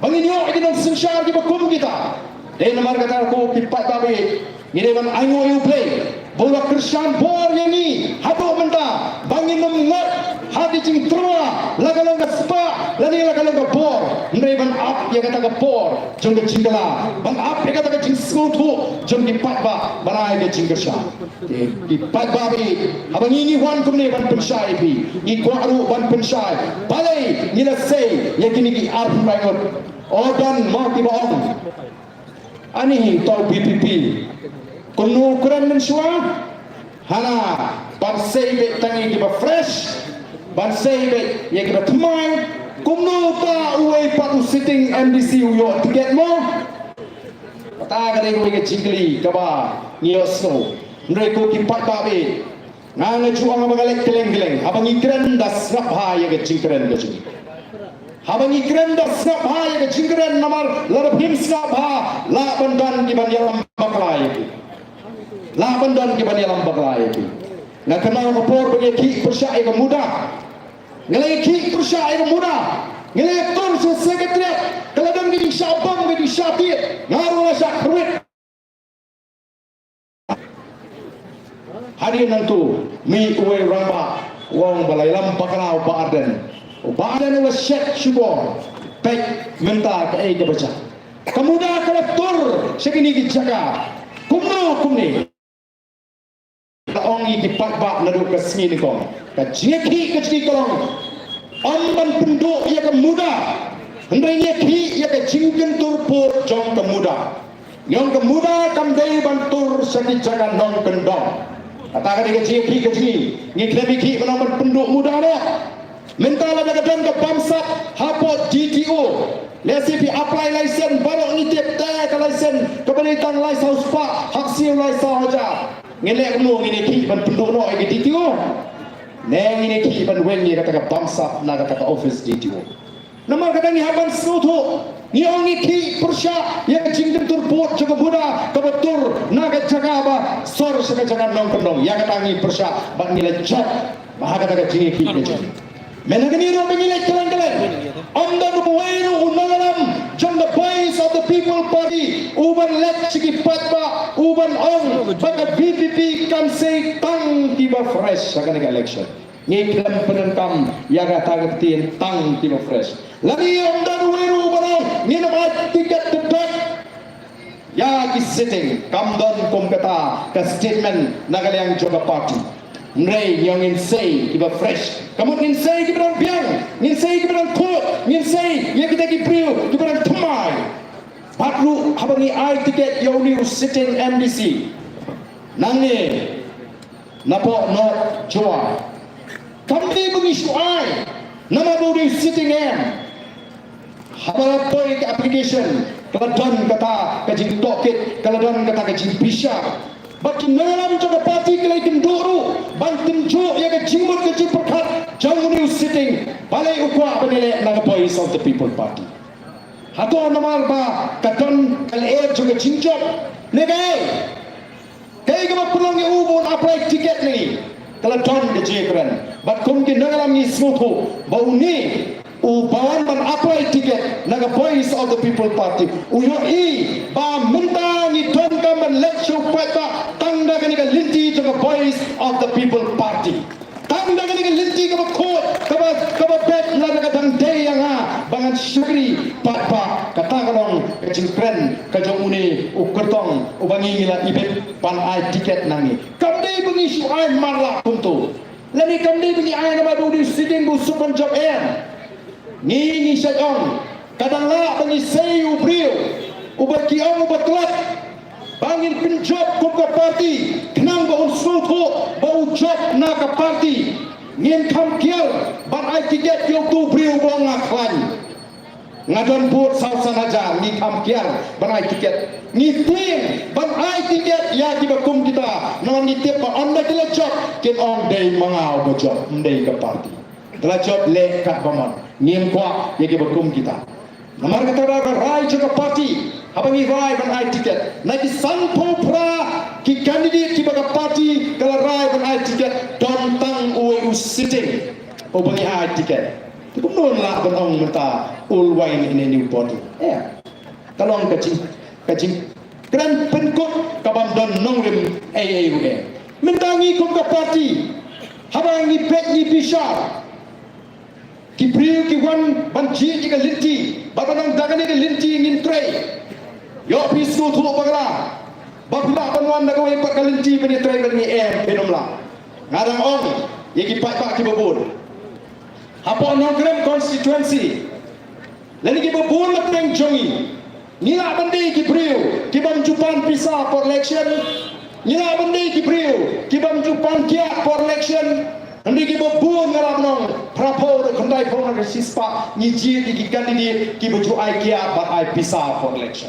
ba ngin ïoh ïa ki nongsynshar kiba kum kita. Dei namar kata ko ki paidbah, ngi dei ban ainguh ïa U Blei ba u la kyrshan bor ïa ngi haduh mynta ba ngin ym ngat ha ki jingtyrwa la ka long ka spah lane la ka long ka bor. Hynrei ban ap ïa kata ka bor jong ka jingkylla, ban ap ïa kata ka jingsngewthuh jong ki paidbah ban ai ka jingkyrshan. Ki paidbah, haba ngi ngi wan kumne ban pynshai ïa phi, ngi kwah ruh ban pynshai. Balei ngi la sei ïa kine ki arphew ngut? O, don mo kiba ong, ani hi to VPP. Kumno u kren mynshuwa? Hana ban sei beit tang ïa kiba fresh, ban sei beit ïa kiba thymmai. Kumno ta uwei pat u sitting MDC u ïoh tiket mo? Kata ka dei kawei ka jingkylli kaba ngi ïohsngew. Hynrei ko ki paidbah, nga nga ju ong ba nga leit kylleng kylleng, haba ngi kren da sngap bha ïa ka jingkren ka jong ngi. Haba ngi kren da sngap bha ïa ka jingkren, namar lada phim sngap bha lah ban don kiban ïalam bakla ïa phi. Lah ban don kiban ïalam bakla ïa phi. Nga kynmaw ka por ba ngi khih pyrshah ïa ka MUDA. Ngi la khih pyrshah ïa ka MUDA, ngi la tur sha Secretariat, ka la don ka jingshah bom, ka jingshah tied, nga ruh nga la shah kyrwit. Hadien nangta mih uwei u rangbah u ong ba la ïalam bakla u Bah Ardent. U Bah Ardent u la shet shukor. Peit mynta kaei kaba jia. Ka MUDA ka la tur sha kine ki jaka. Kumno kumne? Ka ong ïa ki paidbah naduh ka sngi nyngkong, ka jingïakhih ka jong ngi ka long, ym ban pynduh ïa ka MUDA, hynrei ngi ïakhih ïa ka jingkyntur pud jong ka MUDA. Ngi ong ka MUDA kam dei ban tur sha ki jaka nongkyndong. Kata ka dei ka jingïakhih ka jong ngi. Ngi khlem ïakhih ban ong ban pynduh MUDA noh. Mynta lada ka don ka bamsap hapoh DTO, lehse phi apply license, baroh ngi tip te ka license kaba dei tang lai saw spah, hap siew lai saw hajar. Ngin leh kumno? Ngin ïakhih ban pynduh noh ïa ka DTO, ne ngin ïakhih ban weng ïa kata ka bamsap na kata ka office DTO? Namar kata ngi hap ban sngewthuh. Ngi ong ngi khih pyrshah ïa ka jingkyntur pud jong ka MUDA kaba tur na ka jaka ba sor sha ka jaka nongkyndong. Ïa kata ngi pyrshah bad ngi la jop. Ba ha kata ka jingïakhih ka jong ngi, mynta kane ruh ba ngi leit kylleng kylleng, ym don uwei ruh u nongïalam jong the Voice of the People Party u ban leit sha ki paidbah u ban ong ba ka VPP kan sei tang kiba fresh ha kane ka election. Ngi khlem pyndonkam ïa kata ka ktien tang kiba fresh. Lane ym don uwei ruh u ban ong ngin ym ai tiket kyrduh ïa ki sitting. Kam don kum kata ka statement na ka liang jong ka party. Hynrei ngi ong ngin sei kiba fresh. Ka mut ngin sei kiba dang biang, ngin sei kiba dang khuid, ngin sei ïa kita ki briew kiba dang thymmai. Bad ruh haba ngi ai tiket ïa une u sitting MDC nangne napoh North Jowai, kam dei ba ngi shu ai namar ba u dei u sitting M. Haba la poi ka application ka la don kata ka jingtohkit, ka la don kata ka jingbishar. Bad ki nongïalam jong ka party ki la ïakynduh ruh ban tynjuh ïa ka jingmut ka jingpyrkhat jong une u sitting. Balei u kwah ban ïaleh na ka Voice of the People Party? Hato namar ba ka don ka lyer jong ka jingjop ne kaei? Kaei kaba pynlong ïa u ba un apply ticket ne? Ka la don ka jingkren. Bad kum ki nongïalam ngi sngewthuh ba une u ba wan ban apply ticket na ka Voice of the People Party u ïohi ba mynta ngi donkam ban leit sha u paidbah tang da kane ka lynti jong ka Voice of the People Party. Tang da kane ka lynti kaba khuid, jingkren ka jong une u kyrtong uba ngi ngi la ibit ban ai tiket na ngi. Kam dei ba ngi shu ai marla kumto. Lane kam dei ba ngi ai namar ba u dei u sitting ba u suk ban jop, em. Ngi ngi shait ong, ka dang lah ba ngi sei u briew uba ki ong uba tlot ba ngin pynjop kum ka party khnang ba un sngewthuh ba u jop na ka party. Ngin kham kiar ban ai tiket ïa uto u briew ba nga khlaiñ. Nga don vote saw san hajar, ngi kham kiar ban ai tiket. Ngi tieng ban ai tiket ïa kiba kum kita, namar ngi tip ba ynda ki la jop kin ong dei ma nga uba jop, ym dei ka party. Te la jop leh katba mon. Ngim kwah ïa kiba kum kita. Namar kata ka rai jong ka party, haba ngi rai ban ai tiket, na ki sanphew phra ki candidate kiba ka party ka la rai ban ai tiket, don tang uwei u sitting uba ngi ai tiket. Te kumno ngi lah ban ong mynta all wine in a new bottle? Eh, ka long ka jing, ka jingkren pynkut kabym don nongrim ei ei ruh, eh. Mynta ngi kum ka party, haba ngi peit ngi bishar, ki briew ki wan ban jied ïa ka lynti, ba ban ong da kane ka lynti ngin trei. Ïoh phi sngewthuh bakla ba phi lah ban wan da kawei pat ka lynti ban ïatrei bad ngi, em, phin ym lah. Nga dang ong ïa ki paidbah kiba bun hapoh Nongkrem constituency, lane kiba bun na pdeng jong ngi, ngi lah ban dei ki briew kibym ju pan pisa por election. Ngi lah ban dei ki briew kibym ju pan kiad por election. Hynrei kiba bun, nga lah ban ong, phraphew ruh, khyndaiphew na ka shispah ngi jied ïa ki candidate kiba ju ai kiad bad ai pisa por election.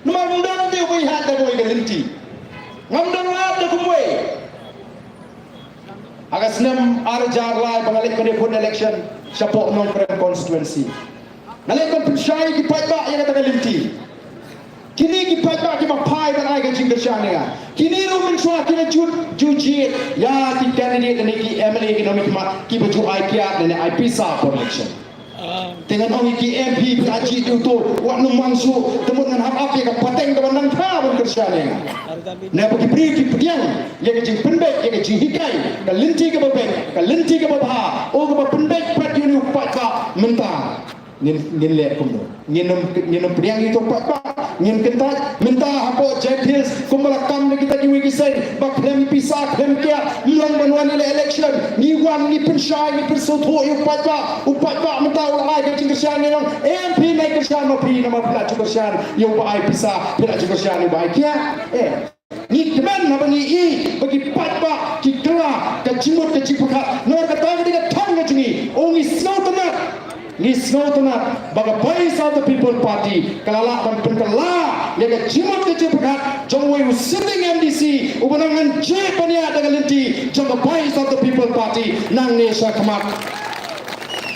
Namar ym don te uba ïaid da kawei ka lynti. Ngam don lad da kumwei. Ha ka snem ar hajar lai ba nga leit ban ïakhun election shapoh Nongkrem constituency, nga leit ban pynshai ïa ki paidbah ïa kata ka lynti. Kine ki paidbah kiba phai ban ai ka jingkyrshan ïa nga, kine ruh mynshuwa ki la ju, ju jied ïa ki candidate lane ki M L A, ki nongmihkhmat kiba ju ai kiad lane ai pisa por election. Te ngan ong ïa ki M P, phi la jied ïa uto, wat nym mang shuh, te mut ngan hap ap ïa ka pateng kaba nang kha ban kyrshan ïa nga. Naba ki briew ki pdiang ïa ka jingpynbeit, ïa ka jinghikai, ka lynti kaba beit, ka lynti kaba bha, oh kaba pynbeit pat ïa une u paidbah mynta. Ngin, ngin leh kumno? Ngin ym, ngin ym pdiang ïa uto u paidbah? Ngin kyntait? Mynta hapoh Jaintia Hills kumba la kam na kita kiwei ki seng, ba khlem pisa khlem kiad, ym long ban wan ïaleh election. Ngi wan ngi pynshai, ngi pynsngewthuh ïa u paidbah. U paidbah mynta u la ai ka jingkyrshan, ngi ong, em, phi nai kyrshan ma phi, namar phi la ju kyrshan ïa uba ai pisa, phi la ju kyrshan ïa uba ai kiad. Eh, ngi kmen haba ngi ïohi ba ki paidbah ki kylla ka jingmut ka jingpyrkhat. Namar kata ka dei ka thong ka jong ngi. Oh, ngi sngewtynnat. Ngi sngewtynnat ba ka Voice of the People Party ka la lah ban pynkylla ïa ka jingmut ka jingpyrkhat jong uwei u sitting M D C uba nang ngan jied ban ïaid da ka lynti jong ka Voice of the People Party nangne sha khmat.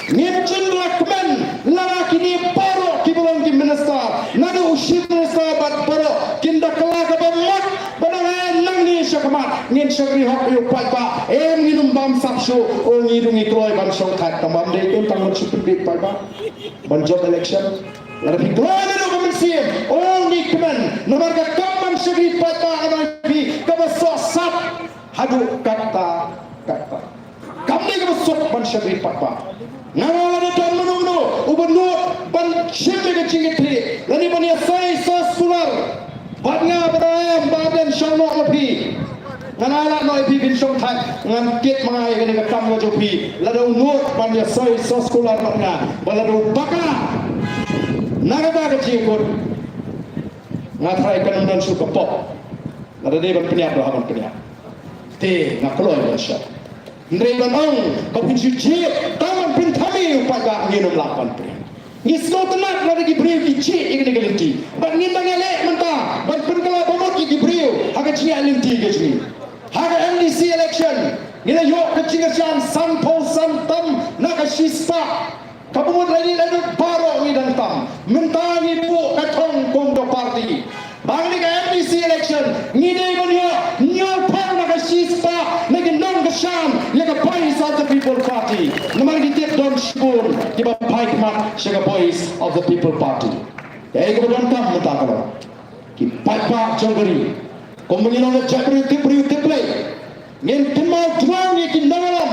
Ngim shym la kmen lada kine baroh kiba long ki minister, naduh u Chief Minister bad baroh, kin da kylla kaba mut ba nang, eh, nangne sha khmat ngin shakri hok ïa u paidbah. Em, ngin ym bam sap shuh. Oh, ngi ruh ngi kloi ban shongthait, tang bym dei tang ban shu pynbeit paidbah ban jop election. Lada phi kloi naduh ka mynsiem, oh, ngi kmen, namar ka kam ban shakri paidbah ka dei phi kaba sohsat haduh katta katta. Kam dei kaba suk ban shakri paidbah. Nga nga lada don mano mano uba nud ban shim ïa ka jingkitkhlieh lane ban ïasei soskular bad nga, ba dei em, ba dei shong noh ma phi. Ngan ailad noh ïa phi, phin shongthait, ngan kit ma nga ïa kane ka kam ka jong phi. Lada u nud ban ïasei soskular bad nga, ba lada u bakla na kata ka jingkut, nga tharai kan ym don shuh ka pop. Lada dei ban pynïap ruh hap ban pynïap. Te nga kloi ban shong. Hynrei ban ong ba phin shu jied tang ban pynthame ïa u paidbah, ngin ym lah ban pynïap. Ngi sngewtynnat lada ki briew ki jied ïa kane ka lynti. Bad ngin dang ïaleh mynta ban pynkylla ba mut ïa ki briew ha ka jingïaid lynti ka jong ngi. Ha ka M D C election ngi la ïoh ka jingkyrshan sanphew san tam na ka shispah. Kaba mut lane lane baroh ngi dang tam. Mynta ngi buh ka thong kum ka party. Ba ngi ka M D C election ngi dei ban ïoh hynñiewphew na ka shispah na ki nongkyrshan ïa ka Voice of the People Party. Namar ngi tip don shibun kiba phai khmat sha ka Voice of the People Party. Kaei kaba donkam mynta ka long ki paidbah jong ka ri. Kumba ngi long ka jaitbynriew tip briew tip Blei, ngin kynmaw duwai ïa ki nongïalam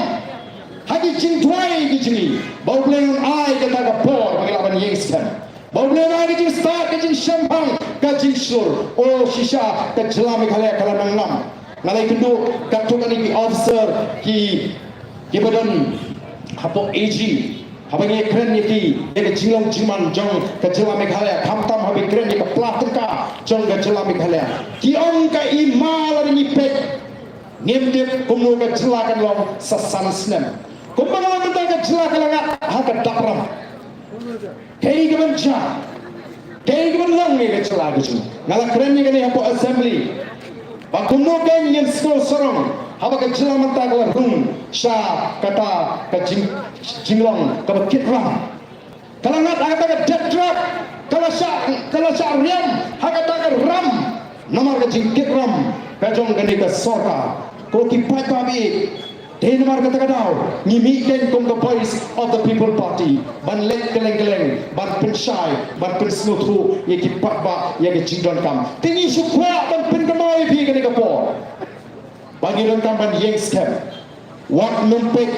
ha ki jingduwai ki jong ngi ba U Blei un ai kata ka bor ba ngi lah ban ïeng skhem. Ba u Blei un ai ka jingstad, ka jingshemphang, ka jingshlur. O shisha ka jylla Meghalaya ka la nang nam. Nga la ïakynduh katto katne ki officer ki, kiba don hapoh A G, haba ngi kren ïa ki, ïa ka jinglong jingman jong ka jylla Meghalaya, khamtam haba ngi kren ïa ka pla tyngka jong ka jylla Meghalaya, ki ong ka i ma lada ngi peit, ngim tip kumno ka jylla kan long sa san snem. Kumba nga la mynta ka jylla ka la ngat ha ka dap ram. Kaei kaban jia, kaei kaban long ïa ka jylla ka jong ngi? Nga la kren ïa kane hapoh assembly ba kumno kein ngin sngew sarong haba ka jylla mynta ka la rung sha kata ka jing, jinglong kaba kit ram. Ka la ngat ha kata ka death trap, ka la shah, ka la shah riam ha kata ka ram namar ka jingkit ram ka jong kane ka sorkar. Ko ki paidbah, dei namar kata ka daw ngi mih kein kum ka Voice of the People Party ban leit kylleng kylleng, ban pynshai, ban pynsngewthuh ïa ki paidbah ïa ka jingdonkam. Te ngi shu kwah ban pynkynmaw ïa phi kane ka por ba ngi donkam ban ïeng skhem. Wat nym peit,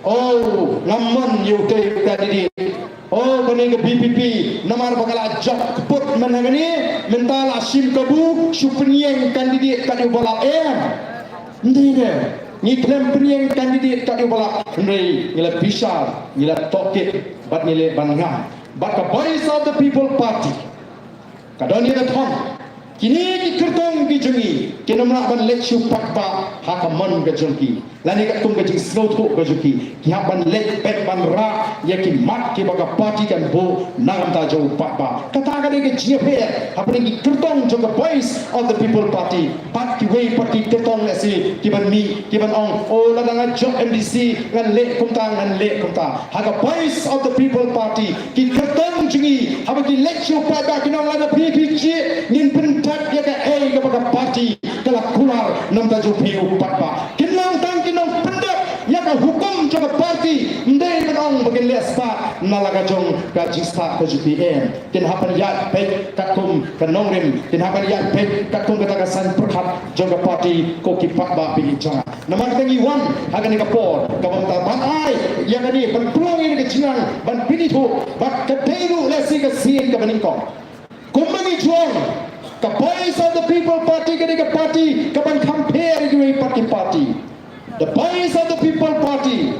oh, ngam mon ïa utei u candidate. Oh, kane ka V P P, namar ba ka la jop kput man ha kane, mynta la shim kabu, shu pynïeng candidate kat uba lah, em. Ym dei de, ngi khlem pynïeng candidate kat uba lah, hynrei ngi la bishar, ngi la tohkit, bad ngi leh ban ngam. Bad ka Voice of the People Party ka don ïa ka thong. Kine ki kyrtong ki jong ngi kin ym lah ban leit shu paidbah ha ka mon ka jong ki lane katkum ka jingsngewthuh ka jong ki. Ki hap ban leit beit ban rah ïa ki mat kiba ka party kan buh na ka bynta jong u paidbah. Kata ka dei ka jingïapher hapdeng ki kyrtong jong ka Voice of the People Party. Bad kiwei pat ki kyrtong lehse kiban mih, kiban ong, oh, lada nga jop M D C ngan leh kumta, ngan leh kumta. Ha ka Voice of the People Party, ki kyrtong jong ngi, haba ki leit sha u paidbah kin ong, lada phi phi jied, ngin pyndep ïa kaei kaba ka party ka la kular na ka bynta jong phi u paidbah. Kin long tang kin ong pyndep ïa ka hukum jong ka party, ym dei ban ong ba kin leh stad na la ka jong ka jingstad ka jong phi, em. Kin hap ban ïaid beit katkum ka nongrim, kin hap ban ïaid beit katkum kata ka saiñ pyrkhat jong ka party, ko ki paidbah ba ïeit jong nga. Namar kata ngi wan ha kane ka por kaba mynta ban ai ïa kane, ban pynlong ïa kane ka jingnang, ban pynithuh, bad ka dei ruh lehse ka sien kaba nyngkong. Kumba ngi ju ong, ka Voice of the People Party ka dei ka party kaban compare ïa kiwei pat ki party. The Voice of the People Party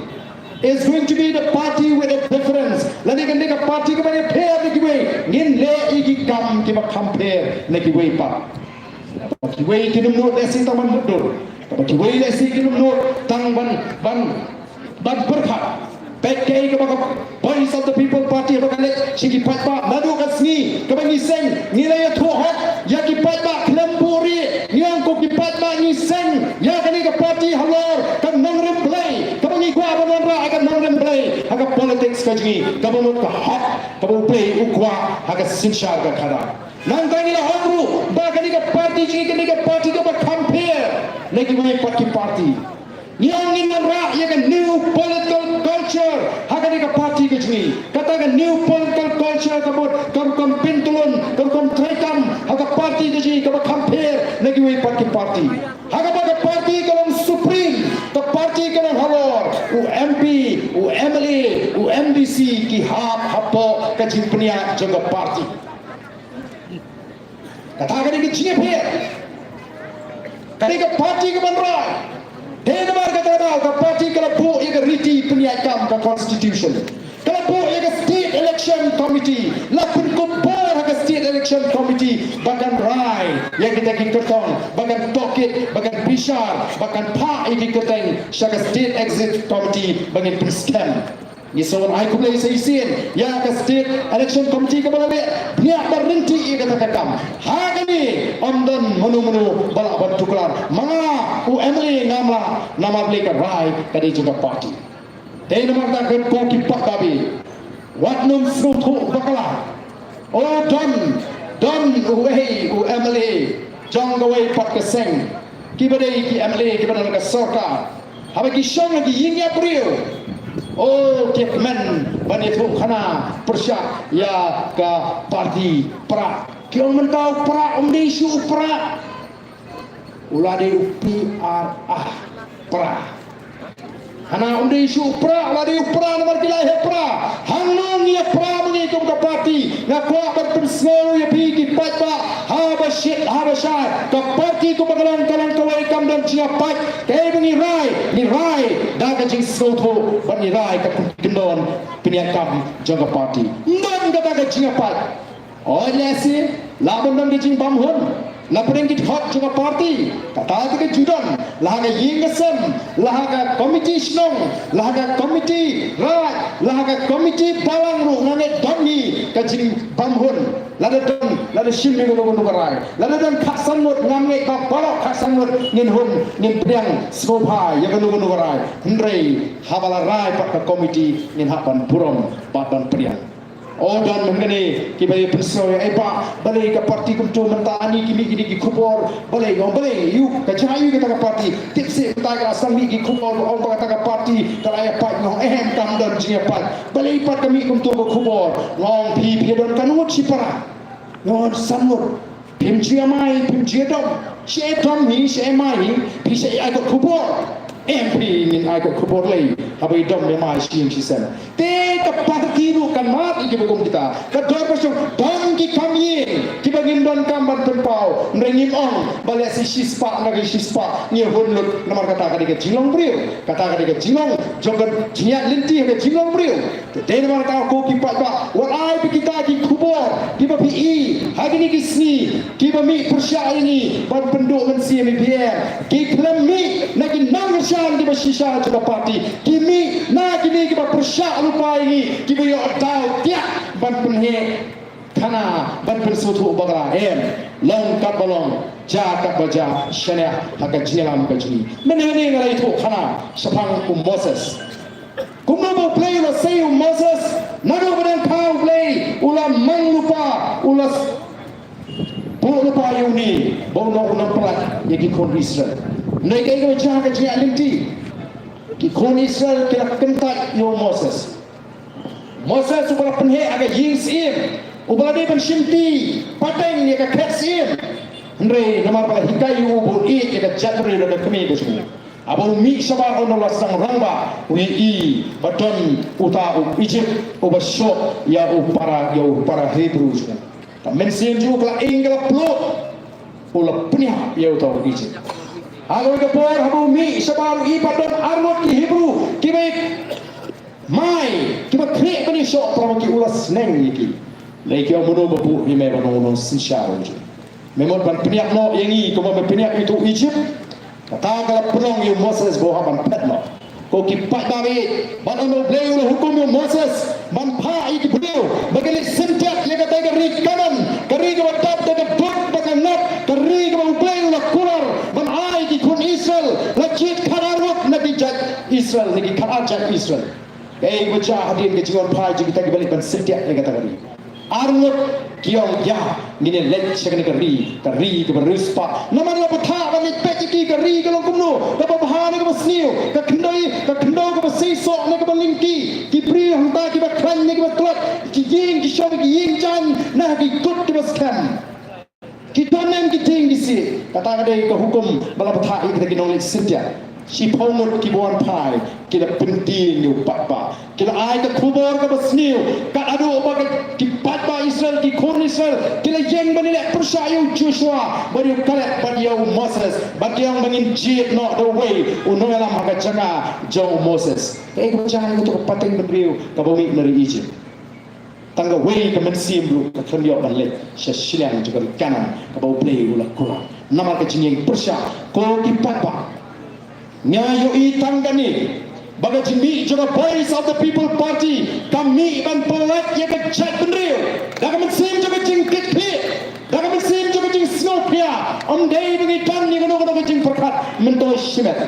is going to be the party with a difference. Lane kan dei ka party kaban ïapher na kiwei, ngin leh ïa ki kam kiba compare na kiwei pat. Kiwei kin ym nud lehse tang ban mutdur. Kaba kiwei lehse kin ym nud tang ban, ban, ban pyrkhat. Peit kaei kaba ka Voice of the People Party ba ka leh sha ki paidbah naduh ka sngi kaba ngi seng, ngi la ïathuh hok ïa ki paidbah khlem buhrieh. Ngi ong ko ki paidbah ngi seng ïa kane ka party halor ka nongrim Blei, kaba ngi kwah ban wanrah ïa ka nongrim Blei ha ka politics ka jong ngi, kaba mut ka hok kaba U Blei u kwah ha ka synshar ka khadar. Nangta ngi la ong ruh ba kane ka party jong ngi ka dei ka party kaba compare na kiwei pat ki party. Ngi ong ngin wanrah ïa ka new political culture ha kane ka party ka jong ngi. Kata ka new political culture ka mut ka rukom pyntlun, ka rukom treikam ha ka party ka jong ngi kaba compare na kiwei pat ki party. Ha kaba ka party ka long supreme, ka party ka long halor u M P, u M L A, u M D C ki hap hapoh ka jingpynïaid jong ka party. Kata ka dei ka jingïapher. Ka dei ka party kaban rai. Dei namar kata ka daw ka party ka la buh ïa ka riti pynïaid kam, ka constitution. Ka la buh ïa ka State Election Committee. La pynkup bor ha ka State Election Committee ba kan rai ïa kita ki kyrtong, ba kan tohkit, ba kan bishar, ba kan phah ïa ki kyrteng sha ka State Executive Committee ba ngin pynskhem. Ngi sngew ai khublei sa shisien ïa ka State Election Committee kaba la leh bniah ban ryntih ïa kata ka kam. Ha kane ym don mano mano ba lah ban tuklar. Ma nga u M L A ngam lah, namar balei? Ka rai ka dei jong ka party. Te namar kata ko ki paidbah, wat nym sngewthuh bakla. O don, don uwei u M L A jong kawei pat ka seng, kiba dei ki M L A kiba don ka sorkar, haba ki shong ha ki ïing ïap briew, o ki kmen ban ïathuhkhana pyrshah ïa ka party. Prah, ki ong mynta u Prah um dei shuh u Prah. U la dei u P R A, Prah. Hana ym dei shu pra, la dei pra namar ki la heh pra. Hangno ngi ïa pra ma ngi kum ka party. Nga kwah ban pynsngew ïa phi ki paidbah, haba shit haba shai, ka party kumba ka long ka long kawei, kam don jingïapait. Kaei ba ngi rai? Ngi rai da ka jingsngewthuh bad ngi rai ka kyndon pynïaid kam jong ka party. Ym don kata ka jingïapait. Oi lehse lah ban don ka jingbam hun na pdeng ki dkhot jong ka party. Kata te ka ju don, la ha ka ïing ka sem, la ha ka komiti shnong, la ha ka komiti raid, la ha ka komiti balang ruh, nga ngeit don hi ka jingbam hun. Lada don, lada shim ïa kano kano ka rai, lada don khatsan ngut, ngam ngeit ba baroh khatsan ngut ngin hun, ngin pdiang sngewbha ïa kano kano ka rai. Hynrei haba la rai pat ka komiti, ngin hap ban burom bad ban pdiang. O don mynne kiba ïa pynsngew ïa, eh, ba balei ka party kumto mynta, ani ki mih kine ki khubor, balei, ong balei, ïoh ka jia ïoh kata ka party. Tip seh mynta ka la sdang mih ki khubor ba ong ba kata ka party ka la ïapait, nga ong ehem, kam don jingïapait. Balei pat ka mih kumto ka khubor? Nga ong phi, phi don katno ngut shipara? Nga ong san ngut. Phim ju ïamai, phim ju ïadom. Shaei dom hi, shaei mai hi, phi shaei ai kot khubor? Em, phi ngin ai kot khubor lei haba ïadom ïamai shi ïing shi sem. Te ka party ruh kan mad ïa kiba kum kita. Ka dor ka shong, don ki kam ïing kiba ngin donkam ban pynpaw. Hynrei ngim ong ba lehse shispah na ki shispah ngi hun lut, namar kata ka dei ka jinglong briew, kata ka dei ka jinglong jong ka jingïaid lynti ha ka jinglong briew. Te dei namar kata ko ki paidbah, wat ai ba kita ki khubor kiba phi i ha kine ki sngi kiba mih pyrshah ïa ngi ban pynduh mynsiem ïa phi, em. Ki khlem mih na ki nongkyrshan kiba shisha jong ka party, ki mih na kine kiba pyrshah lypa ïa ngi, kiba ïoh daw tiak ban pynheh khana, ban pynsngewthuh bakla, em. Long katba long, jia katba jia, shaniah ha ka jingïalam ka jong ngi. Mynne nga la ïathuh khana shaphang u Moses. Kumno ba U Blei u la sei ïa u Moses, naduh ba dang kha U Blei u la mang lypa, u la buh lypa ïa une ba un long u nongpynlait ïa ki khun Israel. Hynrei kaei kaba jia ha ka jingïaid lynti? Ki khun Israel ki la kyntait ïa u Moses. Moses uba la pynheh ha ka ïing syiem, uba la dei ban shimti pateng ïa ka khet syiem. Hynrei namar ba la hikai ïa u ba un ïeit ïa ka jaitbynriew da ka kmie ka jong u, haba u mih shabar, u la sdang rangbah, u ïohi ba don uta u Egypt uba shoh ïa u para, ïa u para Hebru jong u. Ka mynsiem jong u ka la ing, ka la pluh, u la pynïap ïa uta u Egypt. Ha kawei ka por haba u mih shabar, u ïohi ba don arngut ki Hebru kiba ïamai, kiba khreh ban ïashoh para ma ki, u la sneng ïa ki. Lei ki ong, mano ba buh ïa me ban long u nongsynshar u jong ngi? Me mut ban pynïap noh ïa ngi kumba me pynïap ïa uta u Egypt? Kata ka la pynlong ïa u Moses ba u hap ban phet noh. Ko ki paidbah, bad U Blei u la hukum ïa u Moses ban phah ïa ki briew ba kin leit syntiat ïa kata ka ri Kanaan, ka ri kaba dap da ka dud bad ka ngat, ka ri kaba U Blei u la kular ban ai ki khun Israel. La jied khatar ngut na ki jait Israel, na ki khatar jait Israel. Ei, ba jia hadien ka jingwan phai jong kita kiba leit ban syntiat ïa kata ka ri. Arngut ki ong, ïa, ngin ïa leit sha kane ka ri, ka ri kaba riewspah. Namar la bthah ban leit peit ïa ki, ka ri ka long kumno, kaba bha ne kaba sniew, ka khyndew, ka khyndew kaba seisoh ne kaba lyngkhi, ki briew hangta kiba khlaiñ ne kiba tlot, ki ïing ki shong, ki ïing jaiñ, na ki kut kiba skhem. Ki don em ki tieng ki siej. Kata ka dei ka hukum ba la bthah ïa kita ki nongleit syntiat. Shiphew ngut kiba wan phai ki la pyntieng ïa u paidbah. Ki la ai ka khubor kaba sniew. Kat haduh ba ka, ki paidbah Israel, ki khun Israel, ki la ïeng ban ïaleh pyrshah ïa u Joshua bad ïa u Kaleb bad ïa u Moses, bad ki ong ba ngin jied noh da uwei u nongïalam ha ka jaka jong u Moses. Kaei kaba jia ïa kato ka pateng bynriew kaba mih na ri Egypt? Tang kawei ka mynsiem ruh ka khlem ïoh ban leit sha shiliang jong ka ri Kanaan kaba U Blei u la kular. Namar ka jingïeng pyrshah, ko ki paidbah, nga ïohi tang kane ba ka jingmih jong ka Voice of the People Party ka mih ban pynlait ïa ka jaitbynriew da ka mynsiem jong ka jingkitkhlieh, da ka mynsiem jong ka jingsngewkhia. Ym dei ba ngi don ïa kano kano ka jingpyrkhat myntoi shimet.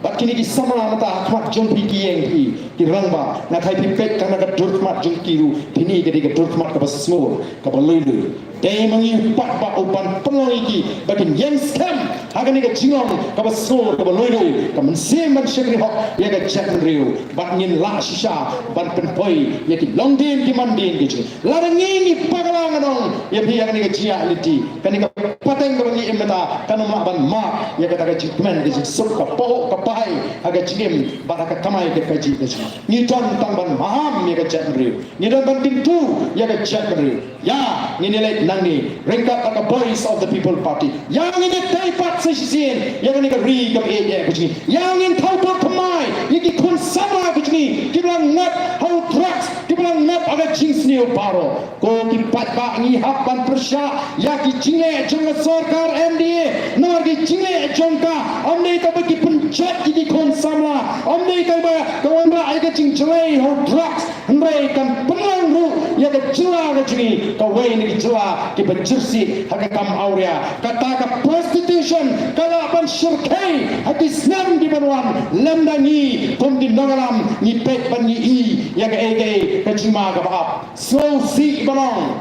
Bad kine ki samla mynta ha khmat jong phi ki ïeng, phi ki rangbah, nga tharai phi peit tang na ka dur khmat jong ki ruh, phin i ka dei ka dur khmat kaba sngur, kaba lui lui. Dei ma ngi u paidbah uban pynlong ïa ki ba kin ïeng skhem ha kane ka jinglong kaba sngur, kaba lui lui, ka mynsiem ban shakri hok ïa ka jaitbynriew. Bad ngin lah shisha ban pynpoi ïa ki longdien ki mandien ki jong ngi. Lada ngi, ngi bakla, ngan ong ïa phi, ha kane ka jingïaid lynti, kane ka pateng kaba ngi im mynta kan ym lah ban mad ïa kata ka jingkmen ka jingsuk ka pahuh ka pahai ha ka jingim bad ha ka kamai ka kajih ka jingim. Ngi don tang ban maham ïa ka jaitbynriew, ngi don ban kyntu ïa ka jaitbynriew. Ïa ngin ïaleit nangne ryngkat bad ka Voice of the People Party. Ïa ngin ïatei pat sa shisien ïa kane ka ri kaba ïeit ïa ka jong ngi. Ïa ngin thaw bor thymmai ïa ki khun samla ka jong ngi kiba la ngop ha u drugs, kiba la ngop ha ka jingsniew baroh. Ko ki paidbah, ngi hap ban pyrshah ïa ki jingleh jong ka sorkar M D A. Namar ki jingleh jong ka ym dei tang ba ki pynjot ïa ki khun samla, ym dei tang ba ka wanrah ïa ka jingjlei ha u drugs. Hynrei kan pynlong ruh ïa ka jylla ka jong ngi kawei na ki jylla kiba jyrsieh ha ka kam awria. Kata ka prostitution ka lah ban shyrkhei ha ki snem ki ban wan lymda ngi kum ki nongïalam ngi peit bad ngi i ïa kaei kaei ka jingma kaba ap. Sngewsih ban ong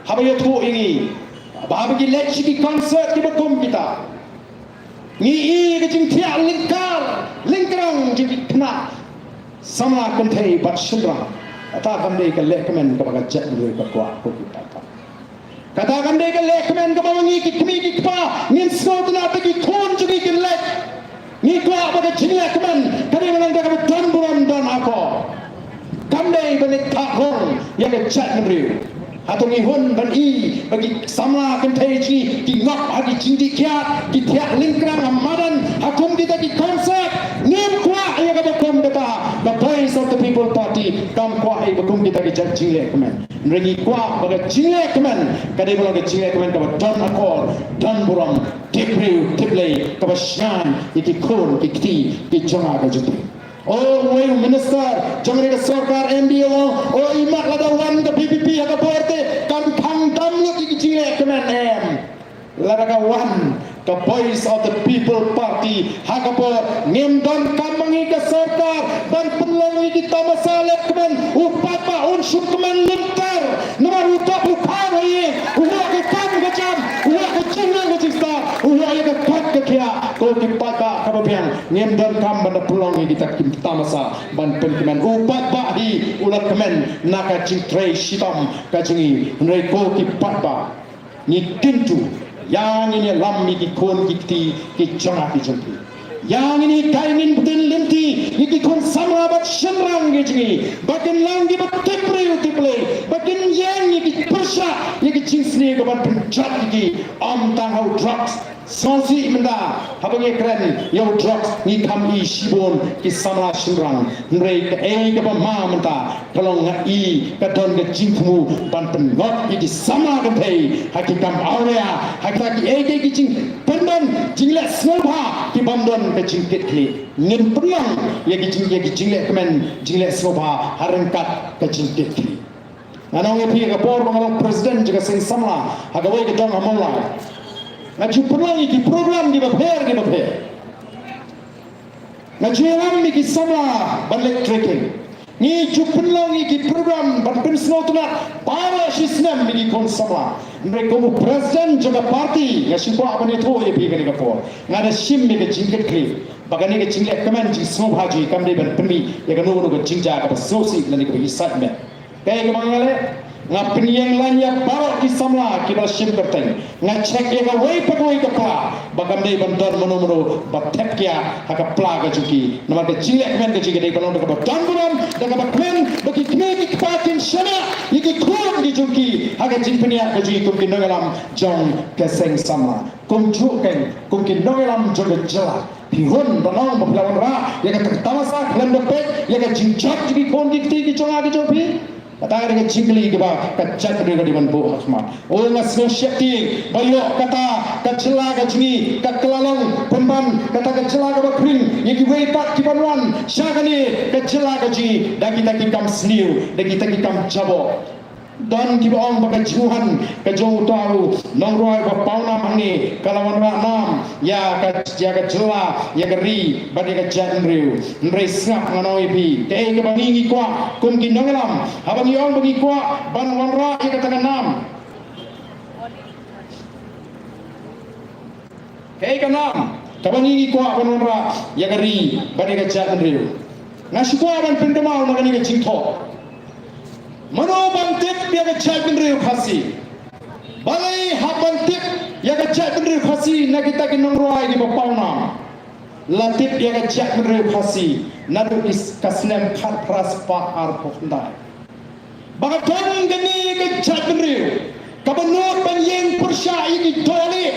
haba ïathuh ïa ngi ba haba ki leit sha ki concert kiba kum kita, ngi i ka jingthiah lyngkar lyngkrang jong ki khynnah samla kynthei bad shynrang. Kata kam dei ka lehkmen kaba ka jaitbynriew ka kwah, ko ki paidbah. Kata kam dei ka lehkmen kaba ma ngi ki kmie ki kpa ngin sngewtynnat ba ki khun jong ngi kin leh. Ngi kwah ba ka jinglehkmen ka dei ban long kaba don burom don akor. Kam dei ban leit thah rong ïa ka jaitbynriew. Hato ngi hun ban i ba ki samla kynthei jong ngi ki ngop ha ki jingdih kiad, ki thiah lyngkrang ha madan ha kum kita ki concert? Ngim kwah ïa kaba kum kata. The Voice of the People Party kam kwah ïa ba kum kita ki jait jinglehkmen. Hynrei ngi kwah ba ka jinglehkmen ka dei ban long ka jinglehkmen kaba don akor, don burom, tip briew tip blei, kaba shngaiñ ïa ki khun ki kti ki jong nga ka jong phi. O uwei u minister jong ka sorkar M D A u ong, o i mat, lada wan ka V P P ha ka bor te kan khang dam lut ïa ki jinglehkmen, em. Lada ka wan ka Voice of the People Party ha ka bor, ngim donkam ma ngi ka sorkar ban pynlong ïa ki tamasa lehkmen. U paidbah un shu kmen lynter namar u dap u khaw ha ïing, u wah ka kam ka jam, u wah ka jinglong ka jingstad, u wah ïa ka kot ka khiah. Ko ki paidbah kaba biang, ngim donkam ban da pynlong ïa kita ki tamasa ban pynkmen. U paidbah hi u la kmen na ka jingtrei shitom ka jong ngi. Hynrei ko ki paidbah, ngi kyntu, ïa ngin ïalam ïa ki khun ki kti ki jong nga ki jong phi. Ïa ngin hikai, ngin btin lynti ïa ki khun samla bad shynrang ki jong ngi ba kin long kiba tip briew tip blei, ba kin ïeng ïa ki, pyrshah ïa ki jingsniew ka ban pynjot ïa ki, ym tang ha u drugs. Sngewsih mynta haba ngi kren ïa u drugs ngi kham i shibun ki samla shynrang. Hynrei kaei kaba ma mynta ka long, nga i ka don ka jingthmu ban pynngop ïa ki samla kynthei ha ki kam awria, ha kita kiei kiei ki jingpyndon jingleh sngewbha ki bym don ka jingkitkhlieh. Ngin pynlong ïa ki jing, ïa ki jinglehkmen jingleh sngewbha ha ryngkat ka jingkitkhlieh. Ngan ong ïa phi, ka por ba nga long president jong ka seng samla ha kawei ka dong ha Mawlai, nga ju pynlong ïa ki program kiba pher kiba pher. Nga ju ïalam ïa ki samla ban leit trekking. Ngi ju pynlong ïa ki program ban pynsngewtynnat baroh shi snem ïa ki khun samla. Hynrei kum u president jong ka party nga shu kwah ban ïathuh ïa phi kane ka por. Nga da shim ïa ka jingkitkhlieh ba kane ka jinglehkmen jingsngewbha jong ngi kam dei ban pynmih ïa kano kano ka jingjia kaba sngewsih lane kaba iwei. Kaei kaba nga leh, nga pynïeng lain ïa baroh ki samla kiba la shim kyrteng. Nga check ïa kawei pa kawei ka pla ba kam dei ban don mano mano ba thep kiad ha ka pla ka jong ki. Namar ka jinglehkmen ka jong ki ka dei ban long da kaba don burom, da kaba kmen, ba ki kmie ki kpa kin shaniah ïa ki khun ki jong ki ha ka jingpynïaid ka jong ki kum ki nongïalam jong ka seng samla. Kumjuh keiñ kum ki nongïalam jong ka jylla, phi hun ban ong ba phi la wanrah ïa kata ka tamasa khlem da peit ïa ka jingjot jong ki khun ki kti ki jong nga ki jong phi? Kata ka dei ka jingkylli kaba ka jaitbynriew ka dei ban buh ha khmat. O, nga sngew sheptieng ba ïoh kata ka jylla ka jong ngi ka kylla long pynban kata ka jylla kaba khring ïa kiwei pat ki ban wan sha kane ka jylla ka jong ngi da kita ki kam sniew, da kita ki kam jaboh. Don kiba ong ba ka jingwan ka jong uta u nongrwai ba paw nam hangne ka la wanrah nam ïa ka, ïa ka jylla, ïa ka ri bad ïa ka jaitbynriew. Hynrei sngap, ngan ong ïa phi, kaei kaba ngi ngi kwah kum ki nongïalam haba ngi ong ba ngi kwah ban wanrah ïa kata ka nam. Kaei ka nam kaba ngi ngi kwah ban wanrah ïa ka ri bad ïa ka jaitbynriew? Nga shu kwah ban pynkynmaw na kane ka jingthoh. Mano ban tip ïa ka jaitbynriew Khasi? Balei hap ban tip ïa ka jaitbynriew Khasi na kita ki nongrwai kiba pawnam? La tip ïa ka jaitbynriew Khasi naduh ki s-, ka snem khatphra spah arphew khyndai. Ba ka don kane ka jaitbynriew kaba nud ban ïeng pyrshah ïa ki dohlieh,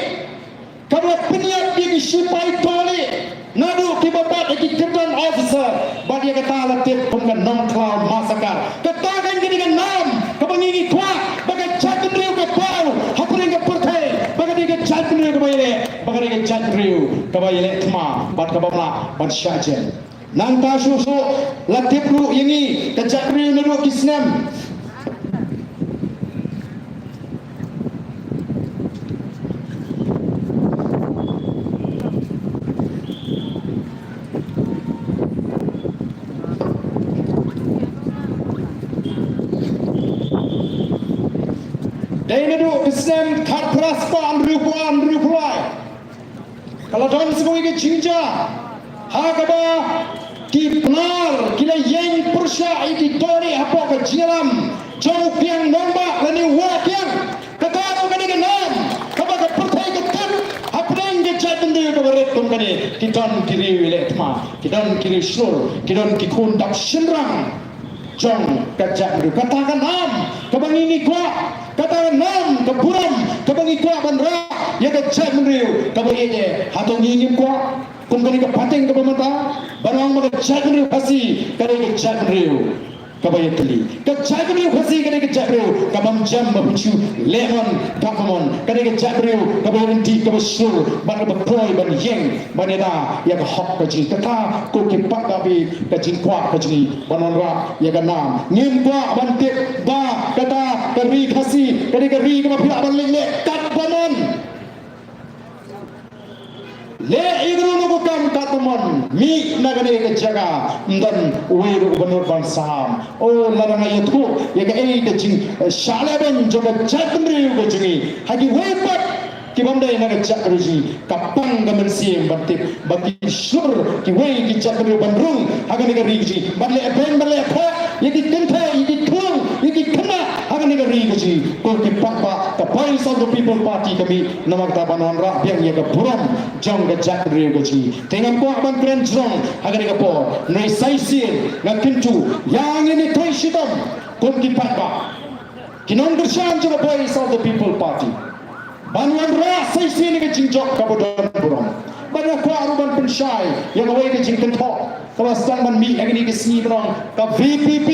kaba pynïap ïa ki shipai dohlieh, naduh kiba bat ïa ki kyrdan officer, bad ïa kata la tip kum ka Nongkhlaw massacre. Kata kan ka dei ka nam kaba ngi ngi kwah ba ka jaitbynriew ka paw hapdeng ka pyrthei ba ka dei ka jaitbynriew kaba ïaleh, ba ka dei ka jaitbynriew kaba ïaleh thma bad kaba mlak ban shah jel. Nangta shuh shuh la tip ruh ïa ngi ka jaitbynriew naduh ki snem. Dei naduh ka snem khatphra spah hynriewphew ar hynriewphew lai ka la don sngewbha ka jingjia ha kaba ki Pnar ki la ïeng pyrshah ïa ki dohlieh hapoh ka jingïalam jong u Kiang Nangbah lane u Wahkiang. Kata ruh ka dei ka nam kaba ka pyrthei ka tip hapdeng ka jaitbynriew kaba rit kum kane. Ki don ki riew ïaleh thma, ki don ki riew shlur, ki don ki khun dap shynrang jong ka jaitbynriew. Kata ka nam kaba ngi ngi kwah, kata ka nam ka burom kaba ngi kwah ban rah ïa ka jaitbynriew kaba ïeit. Hato ngi ngim kwah kum kane ka pateng kaba mynta ban ong ba ka jaitbynriew Khasi ka dei ka jaitbynriew kaba ïatylli? Ka jaitbynriew Khasi ka dei ka jaitbynriew kabym jem ba pynshoi lehmon katba mon, ka dei ka jaitbynriew kaba ïaryntih, kaba shlur bad kaba kloi ban ïeng ban ïada ïa ka hok ka jong ngi. Kata ko ki paidbah, ka jingkwah ka jong ngi ban wanrah ïa ka nam. Ngim kwah ban tip ba kata ka ri Khasi ka dei ka ri kaba phi lah ban leit leh katba mon. Leh ïa kano kano ka kam katba mon, mih na kane ka jaka, ym don uwei ruh uba nud ban saham. O, lada nga ïathuh ïa kaei ka jing, eh, shah lehbeiñ jong ka jaitbynriew ka jong ngi ha kiwei pat ki bym dei na ka jaitbynriew jong ngi, ka pang ka mynsiem ban tip ba ki shlur kiwei ki jaitbynriew ban rung ha kane ka ri ka jong ngi, ban leh beiñ ban leh phah ïa ki kynthei, ïa ki khlur, ïa ki khynnah ha kane ka ri ka jong ngi. Ko ki paidbah, ka Voice of the People Party ka mih namar kata ban wanrah biang ïa ka burom jong ka jaitbynriew ka jong ngi. Te ngam kwah ban kren jrong ha kane ka por, hynrei sa shisien nga kyntu ïa ngi ne trei shitom kum ki paidbah, ki nongkyrshan jong ka Voice of the People Party, ban wanrah sa shisien ïa ka jingjop kaba don burom. Bad nga kwah ruh ban pynshai ïa kawei ka jingkynthoh kaba sdang ban mih ha kine ki sngi, ban ong ka V P P,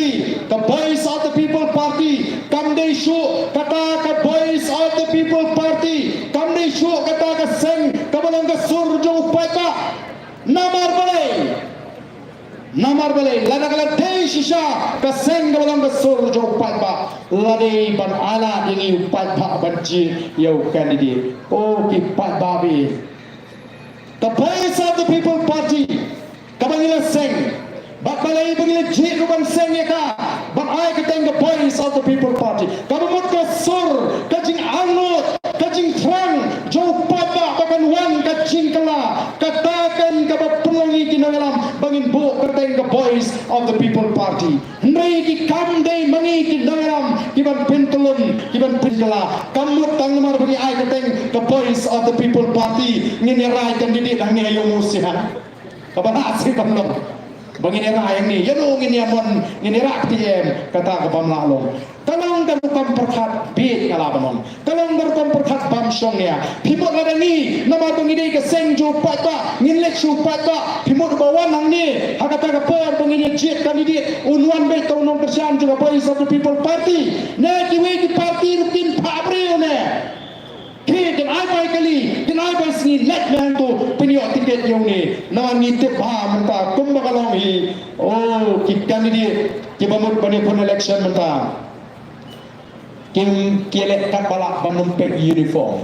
ka Voice of the People Party, kam dei shuh kata ka Voice of the People Party, kam dei shuh kata ka seng kaba long ka sur jong u paidbah. Namar balei? Namar balei? Lada ka la dei shisha ka seng kaba long ka sur jong u paidbah, la dei ban ailad ïa ngi u paidbah ban jied ïa u candidate. O ki paidbah, ka Voice of the People Party kaba ngi la seng, bad balei ba ngi la jied ruh ban seng ïa ka, ban ai kyrteng ka Voice of the People Party? Kaba mut ka sur, ka jingangnud, ka jingthrang jong u paidbah ba kan wan ka jingkylla. Kata kan kaba pynlong ïa ngi ki nongïalam ba ngin buh kyrteng ka Voice of the People Party. Hynrei ki kam dei ma ngi ki nongïalam ki ban pyntyllun, ki ban pynkylla. Kam mut tang namar ba ngi ai kyrteng ka Voice of the People Party ngin ïarai candidate hangne ha Ïewmawsihan. Kaba lah shisha ban long ba ngin ïarai hangne, ïa no ngin ïa mon, ngin ïarap T M, kata ka bym lah long. Ka long ka rukom pyrkhat bieit, nga lah ban ong. Ka long ka rukom pyrkhat bym shong nia. Phi mut lada ngi, namar ba ngi dei ka seng jong u paidbah, ngin leit sha u paidbah, phi mut ba wan hangne ha kata ka por ba ngin ïa jied candidate, un wan beit tang u nongkyrshan jong ka Voice of the People Party? Ne kiwei ki party ruh kin phah briew ne? Ki kin ai bai kali, kin ai bai sngi, leit me hangto, pynïoh tiket ïa une. Namar ngi tip ba mynta kumba ka long hi, o, ki candidate kiba mut ban ïakhun election mynta, kim, ki leh katba lah ban ym peit uniform.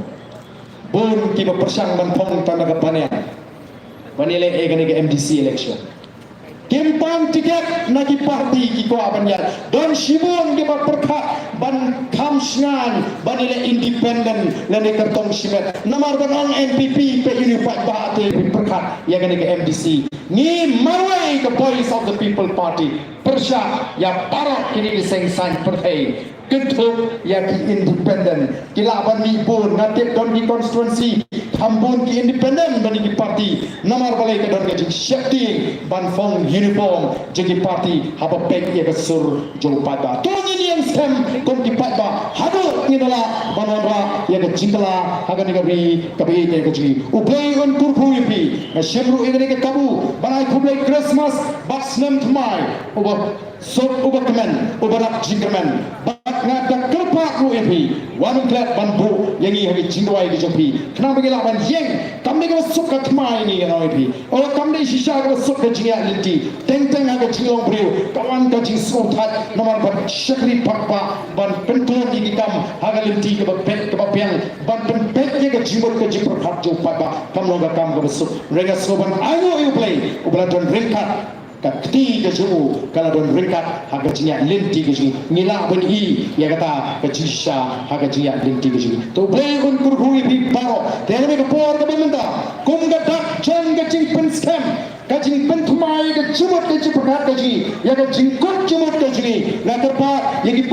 Bun kiba pyrshang ban phong tang na ka banian ban ïaleh ïa kane ka M D C election. Kim pan tiket na ki party ki kwah ban ïaid. Don shibun kiba pyrkhat ban kham shngaiñ ban ïaleh independent lane kyrtong shimet. Namar ban ong N P P, peit ïa une u paidbah te, phi pyrkhat ïa kane ka M D C. Ngi marwei ka Voice of the People Party. pyrshah ïa baroh kine ki seng saiñ pyrthei. Kynthup ïa ki independent, ki lah ban mih bun, nga tip don ki constituency kham bun ki independent bad ki party. Namar balei? Ka don ka jingsheptieng ban phong uniform jong ki party haba peit ïa ka sur jong u paidbah. To ngin ïeng skhem kum ki paidbah haduh ngin lah ban wanrah ïa ka jingkylla ha kane ka ri kaba ïeit ka jong ngi. U Blei un kyrkhu ïa phi. Nga shim ruh ïa kane ka kabu ban ai khublei Christmas bad snem thymmai uba suk, uba kmen, uba rap jingkyrmen. Bad nga da kyrpad ruh ïa phi, wat nym klet ban buh ïa ngi ha ki jingduwai ki jong phi, khnang ba ngi lah ban ïeng. Kam dei kaba suk ka thymmai ngi ïa ngi ïa phi. O, kam dei shisha kaba suk ka jingïaid lynti. Teng teng ha ka jinglong briew ka wan ka jingsngewthuh namar ban shakri paidbah, ban pynkylla ïa ki kam ha ka lynti kaba beit kaba biang, ban pynpeit ïa ka jingmut ka jingpyrkhat jong u paidbah. Kam long ka kam kaba suk. Hynrei nga sngew ban ainguh ïa U Blei uba la don ryngkat. Ka kti ka jong u ka la don ryngkat ha ka jingïaid lynti ka jong ngi. Ngi lah ban i ïa kata ka jingshisha ha ka jingïaid lynti ka jong ngi. To U Blei un kyrkhu ïa phi baroh. Te ha kane ka por kaba mynta, kum ka dak jong ka jingpynskhem, ka jingpynthymmai ïa ka jingmut ka jingpyrkhat ka jong ngi, ïa ka jingkut jingmut ka jong ngi, nga kyrpad ïa ki